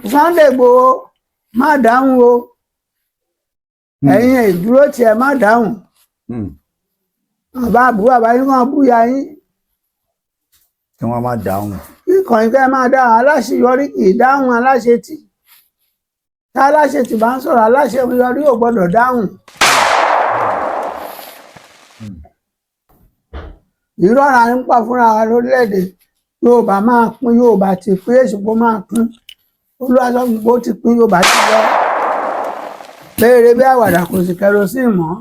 Sunday Igboho, má dáhùn o. Ẹ̀yin ìdúró tiẹ̀, má dáhùn. Bàbá àbúrò àbáyé kan búya yín. Kí wọ́n má dáhùn. Kíkàn yín kẹ́ máa dáhùn. Aláṣeyọrí kì í dáhùn aláṣetì. Tá aláṣetì bá ń sọ̀rọ̀, aláṣeyọrí ò gbọ́dọ̀ dáhùn. Ìrọ́ra ń pa fúnra wa lórílẹ̀‐èdè Yorùbá. Máa pín Yorùbá ti pín, èsìkò máa pín. Olúwa sọ fún pé ó ti pín Yorùbá, ti lọ béèrè bí àwàdà, kò sí kerosene mọ́.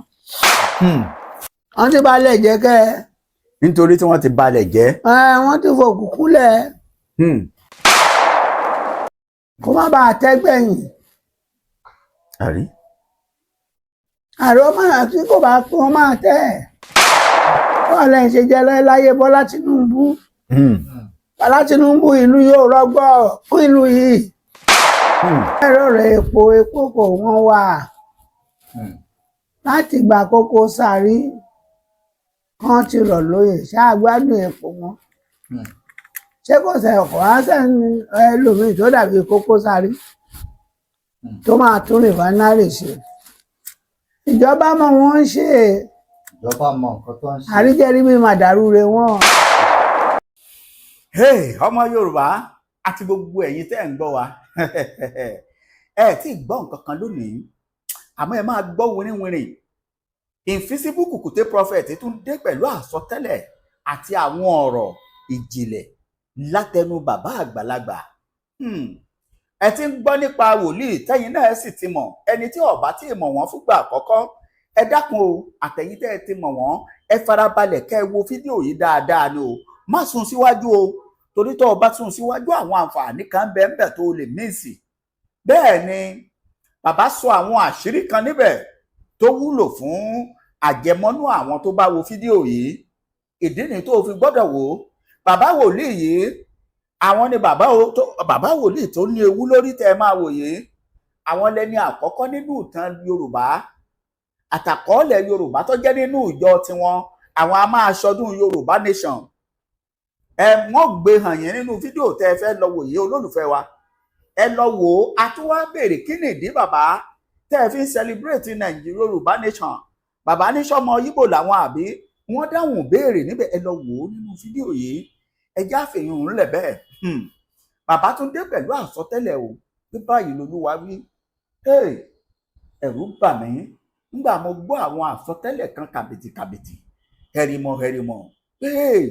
Wọ́n ti balẹ̀ jẹ́ kẹ́ ẹ. Nítorí tí wọ́n ti balẹ̀ jẹ́. Ẹ, wọ́n ti fòkùnkùn lẹ̀. Kó má bàa tẹ́gbẹ̀yìn. Àrí. Àrò máa tí kò bá pín, wọn máa tẹ́ ẹ̀. Bọ́ọ̀ lẹ́yìn ṣe jẹ́ láyé Bọ́lá Tinubu. Bọ́lá Tinubu, ìlú yóò rọgbọ fún ìlú yìí. Ẹ̀rọ rẹ̀, epo, epo kò wọ́n wà láti gbà Kókó Sáré kan ti rọ̀ lóyè, ṣáà gbádùn epo wọn. Ṣé kò sẹ ọkọ̀ wá sẹ́ni ẹlòmíì tó dàbí Kókó Sáré tó máa tún refinery ṣe? Ìjọba mọ wọn ń ṣe. Ìjọba mọ nǹkan tó ń ṣe. Àríjẹrí mi màdàrú re wọn. Hey, ọmọ Yorùbá àti gbogbo ẹ̀yin tẹ́ ẹ̀ ń gbọ́ wa, ẹ tí ì gbọ́ nǹkan kan lónìí, àmọ́ ẹ máa gbọ́ wìrìwìrì. Invisible Kùkùté Prophet tún dé pẹ̀lú àsọtẹ́lẹ̀ àti àwọn ọ̀rọ̀ ìjìnlẹ̀ látẹnu bàbá àgbàlagbà. Ẹ ti ń gbọ́ nípa wòlíì, tẹ́yin náà sì ti mọ̀. Ẹni tí ó bá tí ì mọ̀ wọ́n fúngbà àkọ́kọ́, ẹ dákun o, àtẹ̀yin tẹ́ ẹ ti mọ̀ wọ́n, ẹ farabalẹ̀ kẹ́ ẹ wo fídíò yìí dáadáa ni o. Má sún síwájú o, torí tó o bá sún síwájú, àwọn àǹfààní kan bẹ́ẹ̀ ń bẹ̀ tó o lè miss. Bẹ́ẹ̀ ni bàbá sọ àwọn àṣírí kan níbẹ̀ tó wúlò fún àjẹmọ́nú àwọn tó bá wo fídíò yìí. Ìdí nìyí tó o fi gbọ́dọ̀ wò ó. Bàbá wòlíì yìí, àwọn ni bàbá bàbá wòlíì tó ní ewu lórí tẹ́ ẹ máa wò yìí. Àwọn lẹni àkọ́kọ́ nínú ìtàn Yorùbá àtàkọọ́lẹ̀ Yorùbá tó jẹ́ nínú ìjọ tiwọn, àwọn a máa ṣọdún Yorùbá Nation. Ẹ wọ́n gbé hàn yín nínú fídíò tẹ́ ẹ fẹ́ lọ wò yìí. Olólùfẹ́ wa, ẹ lọ wò ó. A tún wá béèrè, kí nìdí, bàbá, tẹ́ ẹ fi ń celebrate Nàìjíríà, Yorùbá Nation? Bàbá ní sọmọ Yíbò làwọn àbí? Wọ́n dáhùn béèrè níbẹ̀. Ẹ lọ wò ó nínú fídíò yìí. Ẹ já fèyàn ńlẹ̀ bẹ́ẹ̀. Bàbá tún dé pẹ̀lú àsọtẹ́lẹ̀ o, pé báyìí lolúwa wí. Hey, ẹ̀rù bà mí nígbà mo gbọ́ àwọn àsọtẹ́lẹ̀ kan kàbìtì kàbìtì, hẹrìmọ̀ hẹrìmọ̀. Hey,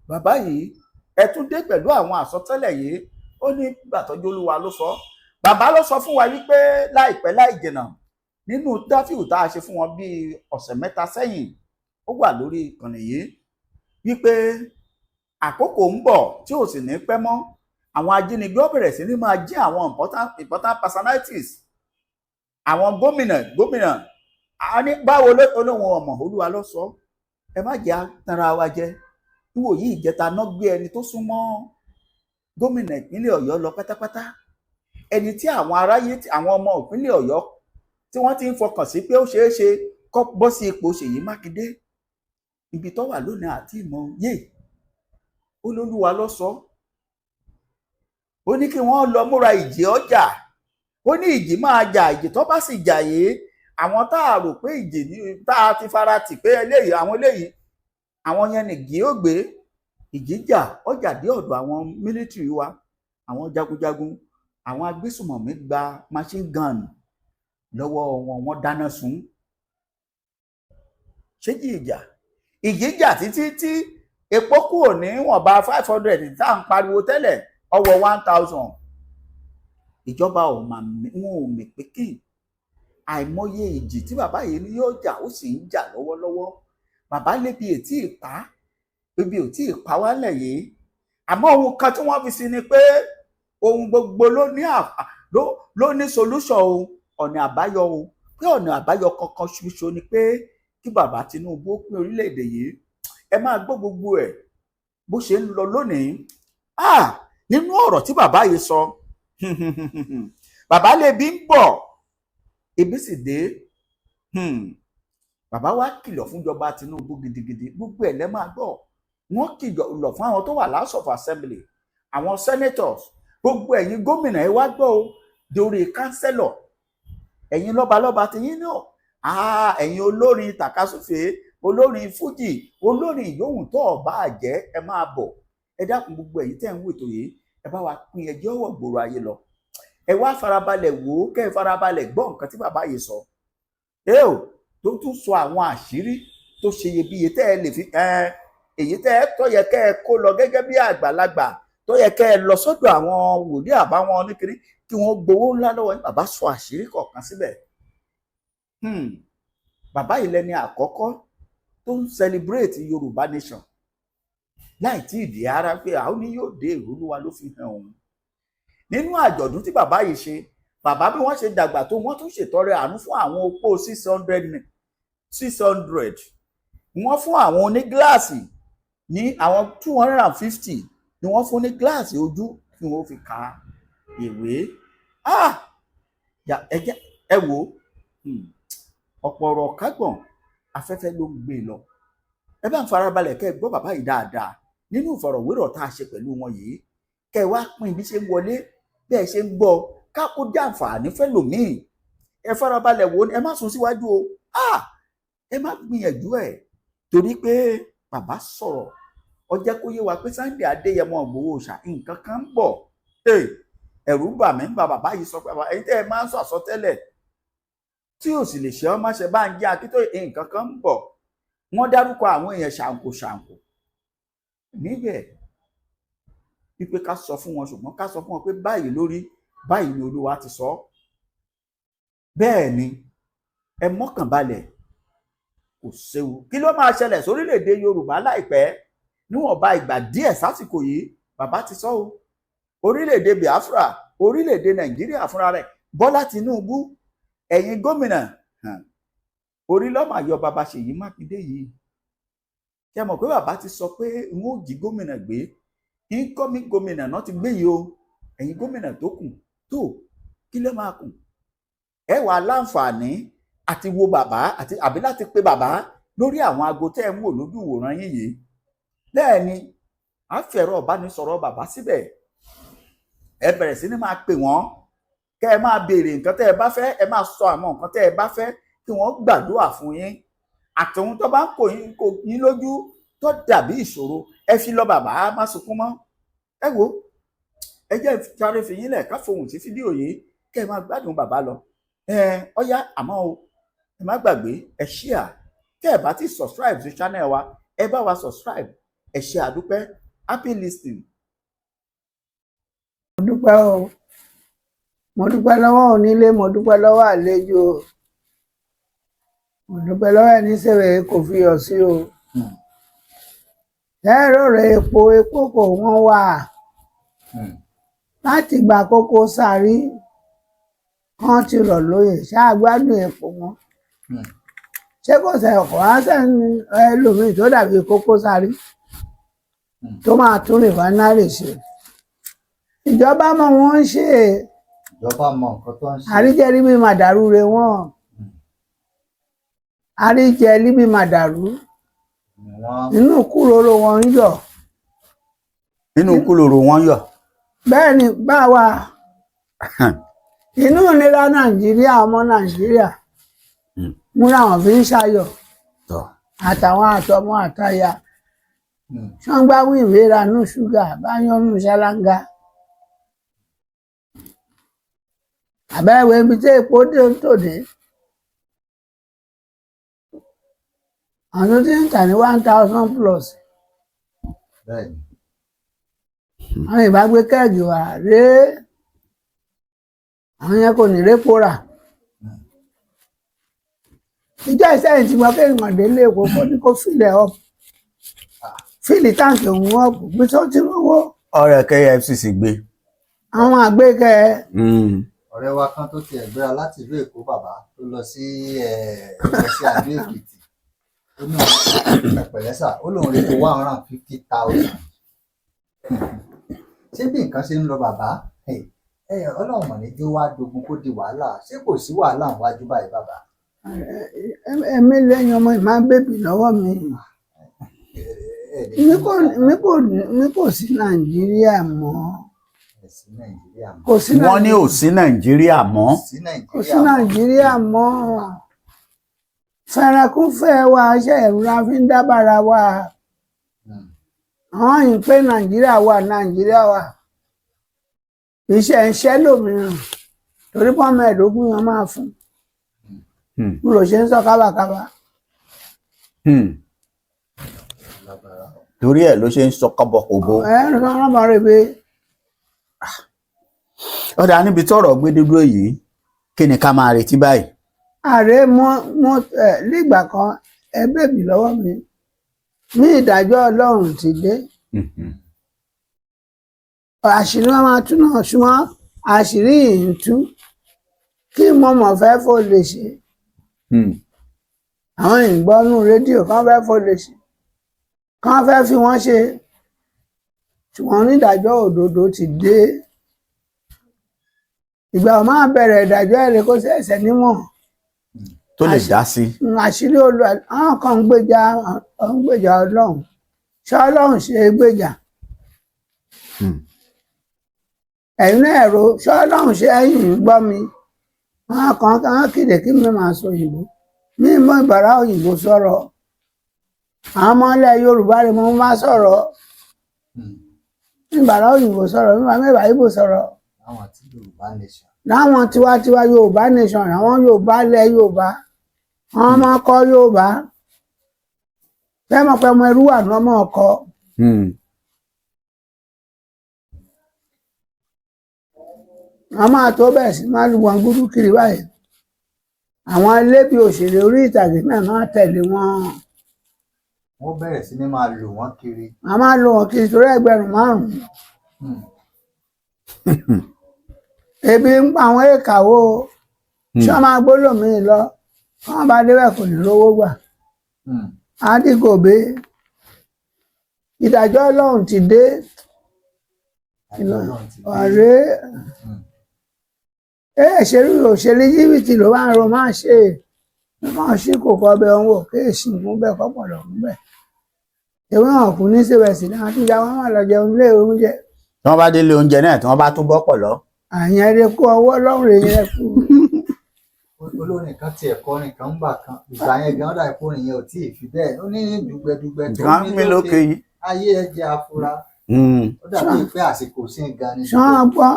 bàbá yìí, ẹ tún dé pẹ̀lú àwọn àsọtẹ́lẹ̀ yìí. Ó ní gbàtọ́jú Olúwa ló sọ. Bàbá ló sọ fún wa wípé láìpẹ́ láì jìnnà, nínú dáfíù tá a ṣe fún wọn bíi ọ̀sẹ̀ 3 sẹ́yìn, ó wà lórí ìkànnì yìí, wípé àkókò ń bọ̀ tí ò sì ní pẹ́ mọ́, àwọn ajínigbé ó bẹ̀rẹ̀ sí ní máa jí àwọn important important personalities, àwọn gómìnà gómìnà. A ní báwo ló olóhùn ọmọ Olúwa ló sọ. Ẹ má jẹ́ tanra wa jẹ. Níwò yìí, ìjẹta náà gbé ẹni tó súnmọ́ gómìnà ìpínlẹ̀ Ọ̀yọ́ lọ pátápátá, ẹni tí àwọn aráyé, àwọn ọmọ ìpínlẹ̀ Ọ̀yọ́ tí wọ́n ti ń fọkàn sí pé ó ṣeé ṣe kó bọ́ sí ipò Ṣèyí Mákindé. Ibi tó wà lónìí àti ìmọ̀ yé. Olólùwà ló sọ. Ó ní kí wọ́n lọ múra, ìjì ọjà. Ó ní ìjì máa jà. Ìjì tó bá sì jà yìí, àwọn tá a rò pé ìjì ní, tá a ti fara tì pé eléyìí, àwọn eléyìí, àwọn yẹn nìgí ó gbé. Ìjì jà, ọjà dé ọ̀dọ̀ àwọn military wa, àwọn jagunjagun. Àwọn agbésùmọ̀mí gba machine gun lọ́wọ́ wọn, wọ́n dáná sun. Ṣé ìjà ìjì jà títí tí epo kúrò níwọ̀nba 500 tá à ń pariwo tẹ́lẹ̀, ọwọ́ 1,000. Ìjọba ò mà, wọn ò mì pé kí àìmọye ìjì tí bàbá yìí ní yóò jà, ó sì ń jà lọ́wọ́lọ́wọ́. Bàbá lébi ètí ìpá, ebi ò tí ì pa wálẹ̀ yìí, àmọ́ ohun kan tí wọ́n fi sí ni pé ohun gbogbo ló ní ló ní solution o, ọ̀nà àbáyọ o, pé ọ̀nà àbáyọ kankan ṣoṣo ni pé kí bàbá Tinubu ó pín orílẹ̀-èdè yìí. Ẹ máa gbọ́ gbogbo ẹ̀ bó ṣe ń lọ lónìí. Ah, nínú ọ̀rọ̀ tí bàbá yìí sọ, bàbá lébi ń bọ̀, ebi sì dé. Bàbá wa kìlọ̀ fúnjọba Tinubu gidigidi. Gbogbo ẹ̀ lẹ́ máa gbọ́. Wọ́n kìlọ̀ fún àwọn tó wà House of Assembly, àwọn senators, gbogbo Gbogbo ẹ̀yin gómìnà, ẹ wá gbọ́ o, dórí kánsẹ́lọ̀, ẹ̀yin lọ́balọ́ba ti yín náà, ẹ̀yin olórin tàkasúfèé, olórin fújì, olórin ìyóhùn tó ọba àjẹ́, ẹ máa bọ̀. Ẹ dákun, gbogbo ẹ̀yin tẹ́ ń wètò yìí, ẹ bá wa pín ẹjọ́ wọ̀ gbòòrò ayé lọ. Ẹ wá farabalẹ̀ wò ó, kẹ́ ẹ farabalẹ̀ gbọ́ nǹkan tí bàbá yìí sọ, ẹ ò tó tún sọ àwọn àṣírí tó ṣe iyebíye tẹ́ ẹ lè fi ẹ èyí tẹ́ ẹ tó yẹ kẹ́ ẹ kó lọ gẹ́gẹ́ bí àgbàlagbà, tó yẹ kẹ́ ẹ lọ sọ́dọ̀ àwọn wòlíì àbáwọn oníkiri kí wọ́n gbowó ńlá lọ́wọ́ yín. Bàbá sọ àṣírí kọ̀ọ̀kan síbẹ̀. Bàbá yìí lẹni àkọ́kọ́ tó ń celebrate Yorùbá Nation láì tí ì dé ara pé àwọn ní yóò dé. Olúwa ló fi hàn òun nínú àjọ̀dún tí bàbá yìí ṣe. Bàbá, bí wọ́n ṣe dàgbà tó, wọ́n tún ṣètọrẹ àánú fún àwọn opó 600. Wọ́n fún àwọn onígíláàsì ní àwọn 250 ni wọ́n fún ní gíláàsì ojú kí wọ́n fi ka ìwé. Ah, ẹ jẹ́ ẹ wò ó, ọ̀pọ̀ ọ̀rọ̀ kágbọ̀n, afẹ́fẹ́ ló ń gbé e lọ. Ẹ bá ń farabalẹ̀ kẹ́ ẹ gbọ́ bàbá yìí dáadáa nínú ìfọ̀rọ̀wérọ̀ tá a ṣe pẹ̀lú wọn yìí, kẹ́ ẹ wá pín bí ṣe ń wọlé, bẹ́ẹ̀ ṣe ń gbọ́, ká kó jàǹfààní fẹ́lòmíì. Ẹ farabalẹ̀ wò ó, ẹ má sún síwájú o. Ah, ẹ má gbìyànjú ẹ̀, torí pé bàbá sọ̀rọ̀, ó jẹ́ kó yé wa pé Sunday Adéyẹmọ Ìgbòho ṣà nǹkan kan ń bọ̀. Ẹ̀rù bà mí nígbà bàbá yìí sọ pé ẹ̀yin tẹ́ ẹ máa ń sọ àsọtẹ́lẹ̀ tí ò sì lè ṣe ọ́ má ṣe bá ń jẹ́ Akíntóyè, nǹkan kan ń bọ̀. Wọ́n dárúkọ àwọn èèyàn ṣàǹkó ṣàǹkó níbẹ̀ wípé ká sọ fún wọn, ṣùgbọ́n ká sọ fún wọn pé báyìí lórí báyìí ni Olúwa ti sọ. Bẹ́ẹ̀ ni, ẹ mọ́kàn balẹ̀, kò séwu. Kí ló máa ṣẹlẹ̀ sórílẹ̀-èdè Yorùbá láìpẹ́, níwọ̀nba ìgbà díẹ̀ sásìkò yìí? Bàbá ti sọ o. Orílẹ̀-èdè Biafra, orílẹ̀-èdè Nàìjíríà fúnra rẹ̀, Bọ́lá Tinubu, ẹ̀yin gómìnà, orí lọ́mọ àyọ bàbá Ṣèyí Mákindé yìí. Ṣe mọ̀ pé bàbá ti sọ pé n ó jí gómìnà gbé, incoming gómìnà náà ti gbé yìí o. Ẹ̀yin gómìnà tó kù tó kí ló máa kù, ẹ wà láǹfààní àti wo bàbá àti àbí láti pe bàbá lórí àwọn aago tẹ́ ẹ ń wò lójú ìwòran yín yìí. Bẹ́ẹ̀ ni, à ń fẹ̀rọ ìbánisọ̀rọ̀ bàbá síbẹ̀. Ẹ bẹ̀rẹ̀ sí ní máa pè wọ́n, kẹ́ ẹ máa béèrè nǹkan tẹ́ ẹ bá fẹ́, ẹ máa sọ àwọn nǹkan tẹ́ ẹ bá fẹ́ kí wọ́n gbàdúrà fún yín, àtòhun tó bá ń kó yín lójú tó dàbí ìṣòro, ẹ fi lọ bàbá. Má sunkún mọ́. Ẹ wo, ẹ jẹ́ sáré fi yín lẹ̀ ká fohùn sí fídíò yìí, kẹ́ ẹ máa gbádùn bàbá lọ. Ẹ ọ̀yá, àmọ́ o, ẹ má gbàgbé, ẹ share. Tẹ́ ẹ bá ti subscribe sí channel wa, ẹ bá wa subscribe. Ẹ ṣé, àdúpẹ́. Happy listening. Mo dúpẹ́ o, mo dúpẹ́ lọ́wọ́ onílé, mo dúpẹ́ lọ́wọ́ àlejò, mo dúpẹ́ lọ́wọ́ ẹni sèwé kò fi yọ̀ sí o. Ẹ̀rọ rẹ̀, epo kò wọ́n wà láti gba Koko Zaria kan ti rọ̀ lóyè, ṣáà gbádùn epo wọn. Ṣé kò sẹ ọkọ̀ wá sẹ́ni ẹlòmíì tó dàbí Koko Zaria tó máa tún refinery ṣe? Ìjọba mọ wọn ń ṣe. Ìjọba mọ nǹkan tó ń ṣe. Àríjẹ ríbi màdàrú re wọn, àríjẹ líbi màdàrú Ni wọ́n. Inú kúròrò wọn ń yọ. Nínú kúlòrò wọn yọ. Bẹ́ẹ̀ ni, báwa inú ìnira Nàìjíríà, ọmọ Nàìjíríà mú làwọn fi ń ṣayọ̀ àtàwọn àtọmọ àtaya ṣọ́ngbáwí ìwéra nù ṣúgà báyọ̀nù ṣáláńgá àbẹ́wò ibi tí epo dé tòde, àwọn tó ti ń tà ní 1,000 plus. Bẹ́ẹ̀ ni. Àwọn ìbá gbé kẹ́ẹ̀gì wá rèé, àwọn yẹn kò ní répo rà. Ìjọ ìsẹ́yìn tí mo kéèyàn délé èkó, kó ní kó fill up, fill tank òun up bí tó ti rówó. Ọ̀rẹ́ KFCC gbé. Àwọn àgbékẹ́. Ọ̀rẹ́ wa kan tó tiẹ̀ gbéra láti ìlú Èkó, bàbá, tó lọ sí lọ sí Adó Èkìtì, ó ní ẹ̀pẹ̀lẹ́ sà, ó lóun rí 150,000. Ṣé bí nǹkan ṣe ń lọ, bàbá, ẹ Ọlọ́run mọ̀ ní jó wá dogun kó di wàhálà. Ṣé kò sí wàhálà níwájú báyìí, bàbá? Ẹ̀mí lẹ́yìn ọmọ ìmá bèbí lọ́wọ́ mi. Ẹ ní Mi kò sí Nàìjíríà mọ́. Ẹ̀ sí Nàìjíríà mọ́. Kò sí Wọ́n ní ò sí Nàìjíríà mọ́. Sí Kò sí Nàìjíríà mọ́. Nàìjíríà mọ́. Fẹ́rẹ̀kúnfẹ́ wa ṣe ẹ̀rù la fi ń dábàrà wa. Àwọn yìí pé Nàìjíríà wà, Nàìjíríà wà, iṣẹ́ ń ṣẹ́ lómìíràn torí pọ́n 25 yẹn máa fún n lò ṣe ń sọ kábàkábà. Lágbára o. Torí ẹ̀ ló ṣe ń sọ kọ́bọ̀kòbo. Ẹ ń sọ ọmọ rẹ pé Ọ̀dà, níbi tọ́rọ̀ gbé dúró yìí, kí ni ká máa retí báyìí? Ààrẹ mọ mọ ẹ nígbà kan ẹ bèbí lọ́wọ́ mi ní ìdájọ́ Ọlọ́run ti dé. Àṣírí wọn máa tú náà, ṣùgbọ́n àṣírí yìí ń tú kí mo mọ̀ fẹ́ fò lè ṣe. Àwọn ìgbọ́nú rédíò kan fẹ́ fò lè ṣe, kan fẹ́ fi wọ́n ṣe, ṣùgbọ́n onídàájọ́ òdodo ti dé. Ìgbà wọn máa bẹ̀rẹ̀ ìdájọ́ ẹ̀rẹ́ kó ṣẹ̀ṣẹ̀ nímọ̀ Tó lè dá sí. Àṣírí olú àwọn kan ń gbèjà Ọlọ́run. Ṣé Ọlọ́run ṣe é gbèjà? Ẹ̀yin náà ẹ̀rọ ṣé Ọlọ́run ṣe ẹ̀yìn ń gbọ́ mi. Àwọn kan kan kéde kí mi máa sọ òyìnbó, mi mọ ìbára òyìnbó sọ̀rọ̀. Àwọn ọmọ ilẹ̀ Yorùbá rẹ̀ mo máa sọ̀rọ̀. Ìbára òyìnbó sọ̀rọ̀, mi máa mẹ́bàá Ìgbò sọ̀rọ̀. Láwọn tí Yorùbá nation. Láwọn tiwantiwa Yorùbá nation, àwọn Yorùbá ilẹ̀ Yorùbá, wọn máa kọ́ Yorùbá fẹ́ mọ̀ pé ọmọ ẹrú wà ní ọmọ ọkọ. Wọn máa tó bẹ́ẹ̀ sí máa lu wọn gúdú kiri báyìí. Àwọn ẹlẹ́bi òṣèré orí ìtàgé náà máa tẹ̀lé wọn. Wọ́n bẹ̀rẹ̀ sí ní máa lò wọ́n kiri. Wọn máa lo wọn kiri torí ẹgbẹ̀rún 5. Ebi ń pa àwọn èkàwó. Ṣé wọn máa gbólómìí lọ? Wọn bá débẹ̀ kò ní lówó gbà. Adigobe, ìdájọ́ Ọlọ́run ti dé. Ìdájọ́ Ọlọ́run ti dé. Ọ̀rẹ́ ẹ ṣerú òṣèré jìbìtì ló máa ń ro máa ṣe máa ṣí kò kọ ọbẹ̀ òun wò kéèsì mú bẹ́ẹ̀ kọ́pọ̀lọ̀ mú bẹ́ẹ̀ ewé hàn kún ní síbẹ̀sì náà tó já wọn máa lọ jẹun lé oúnjẹ. Tí wọ́n bá délé oúnjẹ náà, tí wọ́n bá tún bọ́ pọ̀ lọ. Àyàn rẹ kó ọwọ́ lọ́rùn yẹn kú. Olórin kan tiẹ̀ kọrin kan ń bà kan ìgbà yẹn gan, dà ìkórin yẹn ò tí ì fi bẹ́ẹ̀. Ó ní dùgbẹ̀dùgbẹ̀ tó Nǹkan mí mi lókè lókè yìí. ayé ẹ jẹ́ afura. Ó dàbí pé àsìkò sí gan ni. Ṣán gbọ́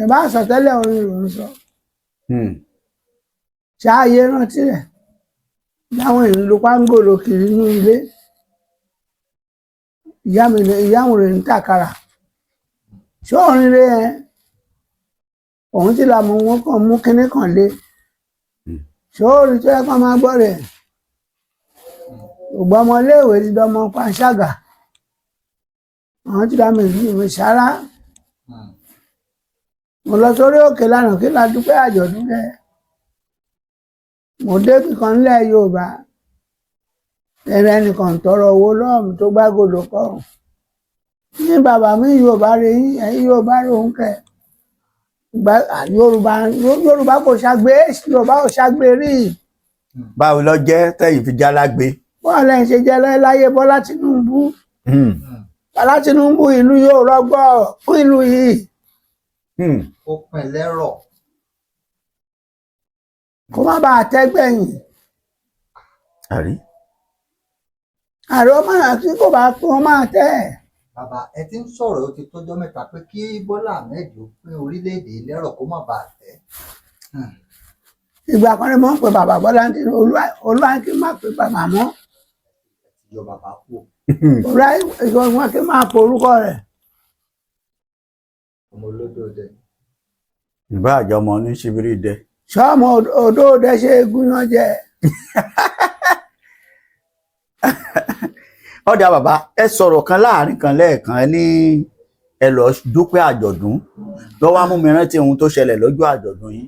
ìbá àsọtẹ́lẹ̀ orin ló ń sọ. Ṣáàyè rántí rẹ̀ láwọn ìlú lu pángòlò kiri ní ilé ìyá mi ní ìyá òun rẹ̀ ń tàkàrà. Ṣé orin rẹ̀ ẹ òun ti làmú wọn kàn mú kinní kan lé? Ṣé orin tó yẹ kó máa gbọ́ rẹ̀? Ògbà ọmọléèwé ti dọmọ panṣágà, àwọn ti dá mi ìlú mi sára. Mo lọ sórí òkè lánàá kí la dúpẹ́ àjọ̀dún rẹ̀. Mo débì kan nílẹ̀ Yorùbá, ẹ̀rẹ́ ẹnìkan tọrọ owó lọ́wọ́ mi tó gbágodò kọrùn ní bàbá mi. Yorùbá rẹ yín, ẹ̀yin Yorùbá rẹ òun kẹ ìgbà Yorùbá. Yorùbá kò ṣàgbé, Yorùbá ò ṣàgbé rí. Báwo lọ jẹ́ tẹ̀yìn fi jálágbe? Bọ́ọ̀lù ẹ̀ ṣe jẹ́ láyé Bọ́lá Tinubu. Bọ́lá Tinubu, ìlú yóò rọgbọ fún ìlú yìí. Ó pin lẹ́rọ̀. Kó má bàa tẹ́gbẹ̀yìn. Àrí. Ààrẹ ọmọ àti kò bá pín wọn máa tẹ́ ẹ̀. Bàbá, ẹ ti ń sọ̀rọ̀ ó ti tọ́jọ́ mẹ́ta pé kí Bọ́lá Ahmed ó pín orílẹ̀-èdè lẹ́rọ̀ kó má bàa tẹ́. Ìgbà kan ní mo ń pè bàbá Bọ́lá Olúwa kí n má pè bàbá mọ́. Ti yọ bàbá kú. Olúwa wọn kí n máa pò orúkọ rẹ̀. Ọmọ olódò dẹ. Ìbá àjọmọ ní ṣibiri dẹ. Sọ́ọ̀mù odò òde ṣe é gúnyán jẹ. Ọ̀dà bàbá, ẹ sọ̀rọ̀ kan láàrin kan lẹ́ẹ̀kan, ẹ ní ẹ lọ dúpẹ́ àjọ̀dún lọ́wọ́ á mú mi rántí ohun tó ṣẹlẹ̀ lọ́jọ́ àjọ̀dún yìí.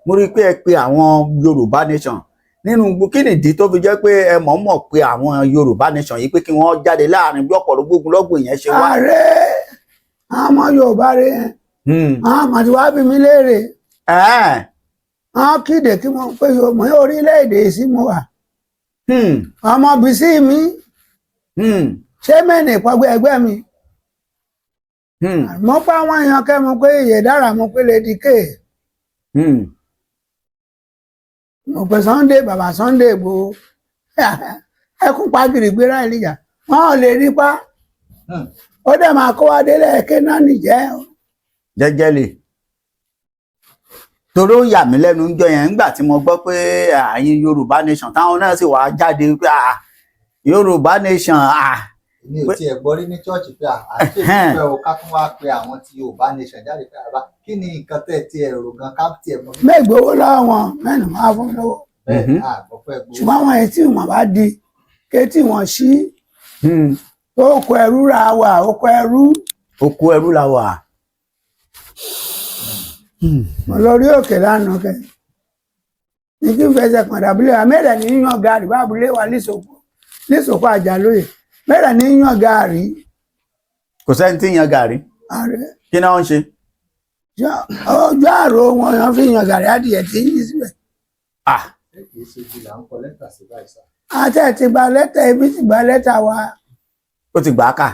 Mo rí i pé ẹ pe àwọn Yorùbá nation nínú kí nìdí tó fi jẹ́ pé ẹ mọ̀ọ́mọ̀ pé àwọn Yorùbá nation yìí pé kí wọ́n jáde láàrin bí ọ̀pọ̀lọpọ̀ ogunlọ́gọ̀ èèyàn ṣe wá? Ààrẹ àwọn ọmọ Yorùbá rẹ, àwọn àmọ̀ tí wàá bí mi léèrè. Àwọn kéde kí wọ́n pé mo orílẹ̀-èdè sí mo wà. Ọmọ bísí mi. Ṣé mẹ́rin ìpọ́gbẹ́ ẹgbẹ́ mi? Mo pa àwọn èèyàn kẹ́ mo pé ìyè dára, mo pé Lady K, mo pé Sunday, bàbá Sunday Igboho, ẹkún pa gírígbéra ìlíjà, wọn ò lè rí pa. Ó dẹ̀ máa kó wa délé ẹ̀kẹ́ náà nìjẹ́. Jẹ́jẹ́lì, torí ó yà mí lẹ́nu ń jọ yẹn nígbà tí mo gbọ́ pé àyìn Yorùbá Nation táwọn náà sì wá jáde pé Yorùbá Nation. Èmi ò tiẹ̀ gbọ́ rí ní chọ́ọ̀chì pé à ń ṣe ìdúpẹ́ o, ká tún wá pe àwọn tí Yorùbá Nation jáde pé àbá kí ni nǹkan tẹ́ tiẹ̀ rò gan ká tiẹ̀ mọ̀. Mẹ́gbowó lọ́wọ́ wọn, mẹ́nu máa fún lówó. Bẹ́ẹ̀ àgbọ̀pẹ́ gbowó. Ṣùgbọ́n àwọn etí wọn bá di kétí wọn sí, ó kọ ẹrú ra wà, ó kọ ẹrú. Oko ẹrú la wà. Mo lọ rí òkè lánàá kẹ ní kí n fẹsẹ̀ kàn dábúlé wa mẹ́rẹ̀ ní yan gaàrí bá abúlé wa lísòkò àjàlóye mẹ́rẹ̀ ní yan gaàrí. Kò sẹ́ni tí ń yan gàrí. Ààrẹ. Kí náà ń ṣe? Ojú àrò wọn yan fi yan gàrí, adìyẹ tí ń yí síbẹ̀. Ṣé kìí ṣe ibi là ń kọ lẹ́tà sí báyìí sá? Àti ẹ̀ ti gba lẹ́tà, ibi ti gba lẹ́tà wa. Ó ti gbà á kà.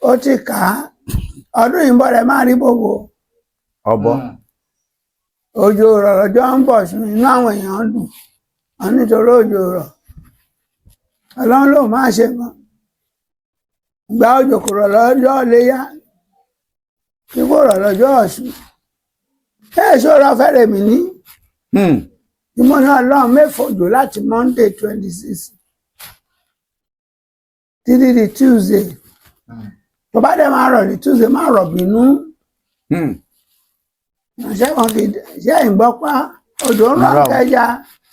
Ó ti kà á. Ọdún yìí ń bọ̀ rẹ̀ máa rí gbogbo. Ọbọ. Òjò rọ̀ lọ́jọ́ ń bọ̀ sùn, inú àwọn èèyàn ń dùn wọn nítorí òjò rọ̀. Ọlọ́run ló máa ṣe mọ́ gba òjò kò rọ̀ lọ́jọ́ léyà, kí kò rọ̀ lọ́jọ́ Ọ̀ṣun, ẹ̀ ṣọ́ra fẹ́rẹ̀ mi ní ìmọ̀ náà. Ọlọ́run mẹ́fọ̀jò láti Monday 26 títí di Tuesday. Tó bá dẹ̀ máa rọ̀ ní Tuesday, máa rọ̀ bínú. Ṣé wọn fi ṣé ìgbọ́pá òjò ń rọ̀? Rárá o. Kẹjà.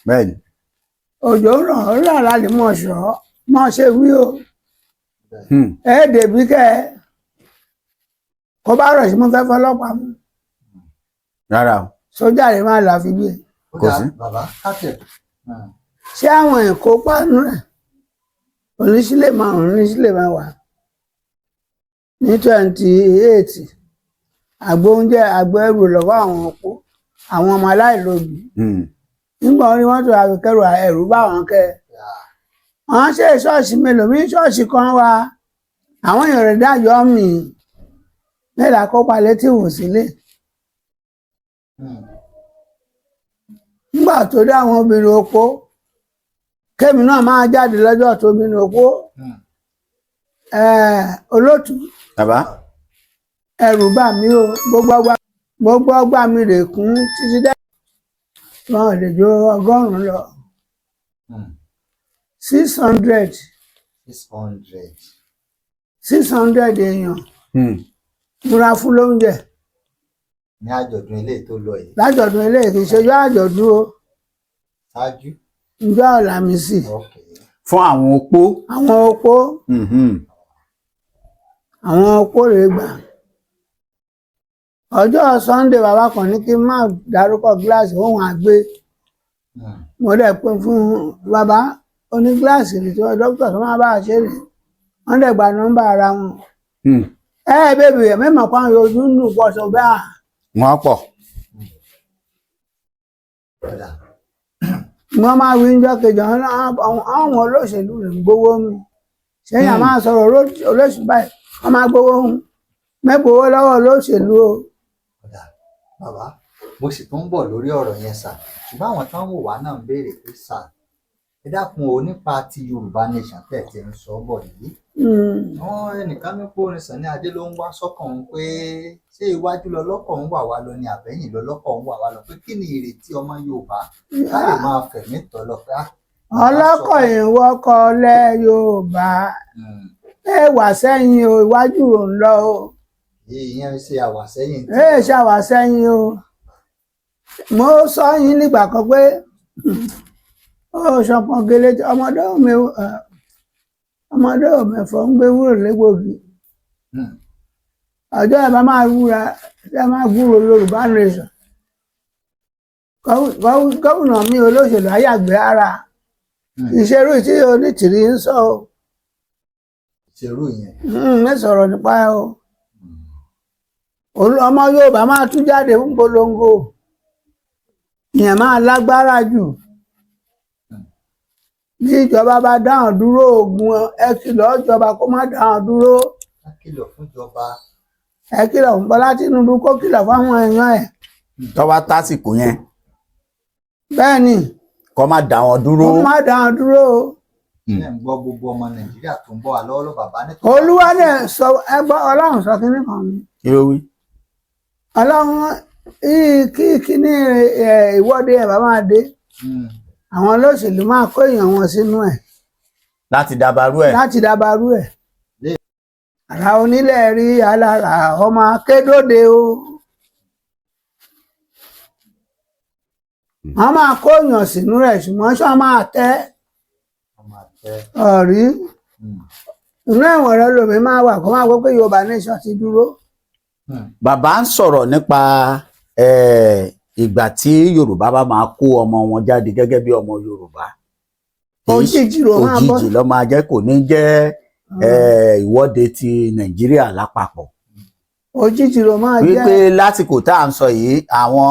Bẹ́ẹ̀ni. Òjò ń rọ̀, ó rọ̀ lálẹ́ mọ̀ ṣọ́ mọ̀ ṣe wí o. Ẹ dèbí kẹ ẹ kó bá rọ̀ sí, mo fẹ́ fọlọ́pàá mú. Rárá o. Sójà rẹ̀ máa là fi gbé. Ó Kò dáa, sí. Bàbá kátẹ̀. Ṣé àwọn èkó pàánù rẹ̀ oníṣílẹ̀ márùn-ún, oníṣílẹ̀ mẹ́wàá ní 28, àgbo oúnjẹ, àgbo ẹrù lọ́wọ́ àwọn opó, àwọn ọmọ aláìlóbi. Nígbà wọn ni wọn tó àfikẹrù ẹrù bá wọn kẹ wọn ṣe ṣọ́ọ̀ṣì mélòó mi, ṣọ́ọ̀ṣì kan wà, àwọn èèyàn rẹ̀ dájọ́ mi mẹ́ta kópa létí wò sílé. Nígbà tó dé àwọn obìnrin opó, kémi náà máa jáde lọ́jọ́ tó obìnrin opó. Olótùú. Bàbá. Ẹrù bà mí o, gbogbo ọgbà mi rè kún títí dẹ́, wọn ò lè ju 100 lọ. 600. 600. 600 èèyàn múra fún lóúnjẹ. Ní àjọ̀dún eléyìí tó lọ yìí? Lájọ̀dún eléyìí, kì í ṣe ọjọ́ àjọ̀dún o. Ṣáájú. Ǹjọ́ Àlàmísì. Ok. Fún àwọn opó. Àwọn opó. Àwọn opó rè gbà. Ọjọ́ Sunday, bàbá kan ní kí n má dárúkọ gíláàsì òun àgbé. Mo dẹ̀ pé fún bàbá oní gíláàsì ní tí wọ́n dókítà tó máa bá a ṣe rè, wọ́n dẹ̀ gba nọ́mbà ara wọn. Ẹ bèbè ẹ mẹ́mọ̀ kan ojú ń dùn pọ̀ sọ bẹ́ẹ̀. Wọ́n pọ̀. Ọ̀dà. Wọ́n máa wí níjọ́ kejì, àwọn olóṣèlú rẹ̀ ń gbowó mi sẹ́yìn, àmọ́ sọ̀rọ̀ olóṣèlú báyìí, wọ́n máa gbowó ń mẹ́gbowó lọ́wọ́ olóṣèlú o. Ọ̀dà bàbá, mo sì tún ń bọ̀ lórí ọ̀rọ̀ yẹn sà, ṣùgbọ́n àwọn tó ń wò wá náà ń béèrè pé sà, ẹ dákun o, nípa ti Yorùbá Nation tẹ̀ tí ń sọ bọ̀ yìí. Àwọn ẹnìkan ní pé orin Sunny Adé ló ń wá sọ́kàn òun pé ṣé iwájú lọ lọ́kọ̀ ń wà wá lọ ni àbẹ́yìn lọ lọ́kọ̀ ń wà wá lọ, pé kí ni ìrètí ọmọ Yorùbá ká lè máa fẹ̀mí tọ́ lọ pé bàbá sọ Ọlọ́kọ̀ báyìí. Ìwọ́kọ̀ lẹ́ Yorùbá, ẹ wà sẹ́yìn o, iwájú ò ń lọ o. Ìyẹn ṣe àwàsẹ́yìn. Ẹ ṣàwà sẹ́yìn o. Mo sọ yín nígbà kan pé ó ṣọpọ̀ gele ọmọdé mi, ọmọdé mẹ́fọ́ ń gbé wúrò légbòógì. Ọjọ́ ẹ bá máa wúra, ẹ máa gbúrò Yorùbá Nation, gómìnà mi olóṣèlú ayàgbé ara ìṣerú tí onítìrí ń sọ o. Ìṣerú yẹn. Mi sọ̀rọ̀ nípa ẹ o. Ọmọ Yorùbá máa tún jáde fún polongo, ìyẹn máa lágbára jù. Bí ìjọba bá dáhùn dúró ogun, ẹ kìlọ̀ ìjọba kó má dáhùn dúró. Ká kìlọ̀ fúnjọba. Ẹ kìlọ̀ fún Bọ́lá Tinubu kó kìlọ̀ fáwọn èèyàn ẹ̀. Tó bá tásìkò yẹn, Bẹ́ẹ̀ ni. kó má dá wọn dúró. Kó má dá wọn dúró o. Ṣé ń gbọ́, gbogbo ọmọ Nàìjíríà tó ń bọ̀ wá lọ́wọ́lọ́wọ́, bàbá ní tó. Olúwa dẹ̀ sọ, ẹgbọ́ Ọlọ́run sọ kínní kan ni. Kí ló wí? Ọlọ́run kí kíní ìwọ́de ẹ̀ bá máa dé, àwọn olóṣèlú máa kó èèyàn wọn sínú ẹ̀ láti dàbàrú ẹ̀. Láti dábàrú ẹ̀. Àrà onílẹ̀ rí alára ọmọ akédòde o. Wọ́n máa kó èèyàn sínú rẹ̀, ṣùgbọ́n ṣọ́ máa tẹ́ Ọmọ àtẹ. Ọ̀rí inú ẹ̀wọ̀n rẹ lómi máa wà kó máa gbọ́ pé Yorùbá nation ti dúró. Bàbá ń sọ̀rọ̀ nípa ìgbà tí Yorùbá bá máa kó ọmọ wọn jáde gẹ́gẹ́ bí ọmọ Yorùbá. Òjijì ló máa bọ́. Òjijì ló máa jẹ́, kò ní jẹ́ ìwọ́de ti Nàìjíríà lápapọ̀. Òjijì ló máa jẹ́. Wípé lásìkò tá à ń sọ yìí, àwọn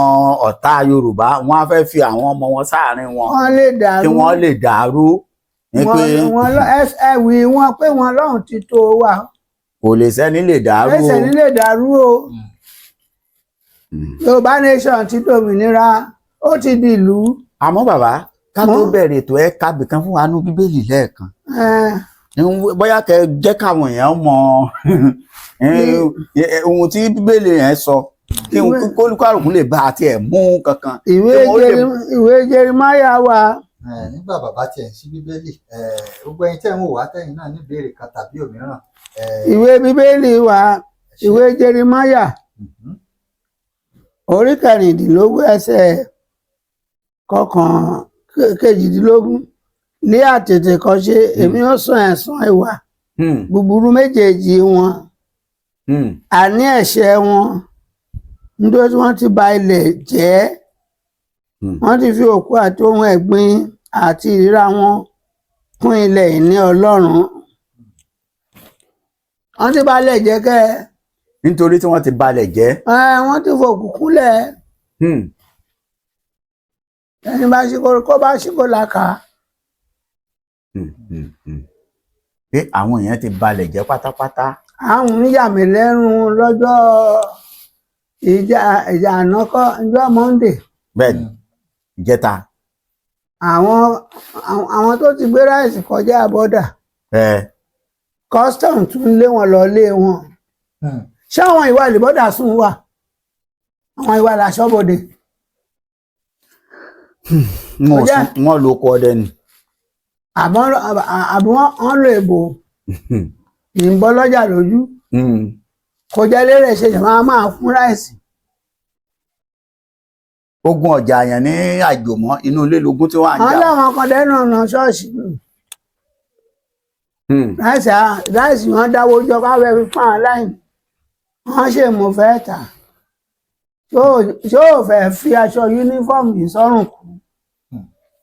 ọ̀tá Yorùbá wọ́n á fẹ́ fi àwọn ọmọ wọn sáàárín wọn Wọ́n lè dàrú. kí wọ́n lè dàrú ní pé Wọn lọ ẹwì wọn pé wọn lọ́hùn ti tó wà. Kò lè sẹ́ni lè dàrú o. Ẹsẹ̀ nílé dàrú o. Yorùbá nation ti dòmìnira, ó ti di ìlú. Àmọ́ bàbá, ká tó bẹ̀rẹ̀ ètò, ẹ̀ kábì kan fún wa nú Bíbélì lẹ́ẹ̀kan. Bóyá kẹ jẹ́ káwọn èèyàn mọ ohun tí Bíbélì yẹn sọ, kí kólúkálùkù lè bá àti ẹ̀ mú kankan. Ìwé Kí wọ́n lè Ìwé Jeremáyà wà. Nígbà bàbá tiẹ̀ ń ṣí Bíbélì, gbogbo ẹ̀yin tẹ́ ń wò wá, tẹ́yin náà ní ìbéèrè kan tàbí òmíràn. Ìwé Bíbélì wà, Ẹ ṣé. ìwé Jeremáyà orí 16, ẹsẹ̀ 18. Ní àtètèkọ́ṣe èmi ó san ẹ̀san ìwà búburú méjèèjì wọn, àní ẹ̀ṣẹ̀ wọn, nítorí tí wọ́n ti ba ilẹ̀ jẹ́, wọ́n ti fi òkú àti ohun ẹ̀gbin àti ìríra wọn kún ilẹ̀ ìní Ọlọ́run. Wọ́n ti ba ilẹ̀ jẹ́ kẹ́ ẹ. Nítorí tí wọ́n ti balẹ̀ jẹ́. Wọ́n ti fòkú kúnlẹ̀. Ẹni bá ṣíkó kó bá ṣíkó làkà. Pé àwọn èèyàn ti balẹ̀ jẹ́ pátápátá. Àwọn ń yà mí lẹ́nu lọ́jọ́ ìjà ànákọ́, ọjọ́ Monday. Bẹ́ẹ̀ ni, ìjẹta. Àwọn tó ti gbé rice kọjá border, custom tún lé wọn lọ lé wọn. Ṣé àwọn ìwà ìbọ́dà sùn wà, àwọn ìwà làṣọ́bodè? Wọn ò Kọjá. sún wọn ló kọ ọdẹ ni. Àbí wọ́n lo èbò ìbọn lọ́jà lójú. Kò jẹ́ lérè ṣe jẹ̀ máa máa fún rice. Ogun ọjà yẹn ní àjòmọ́ inú ilé lógún tí wọ́n á ń Àwọn jà. láwọn kan dẹ́nu ọ̀nà ṣọ́ọ̀ṣì. Rice wọn dáwọ́ jọ káwé fi fún àwọn aláìní, wọ́n ṣe mo fẹ́ tà. Ṣó o fẹ́ fi aṣọ uniform yìí sọ́rùn kù?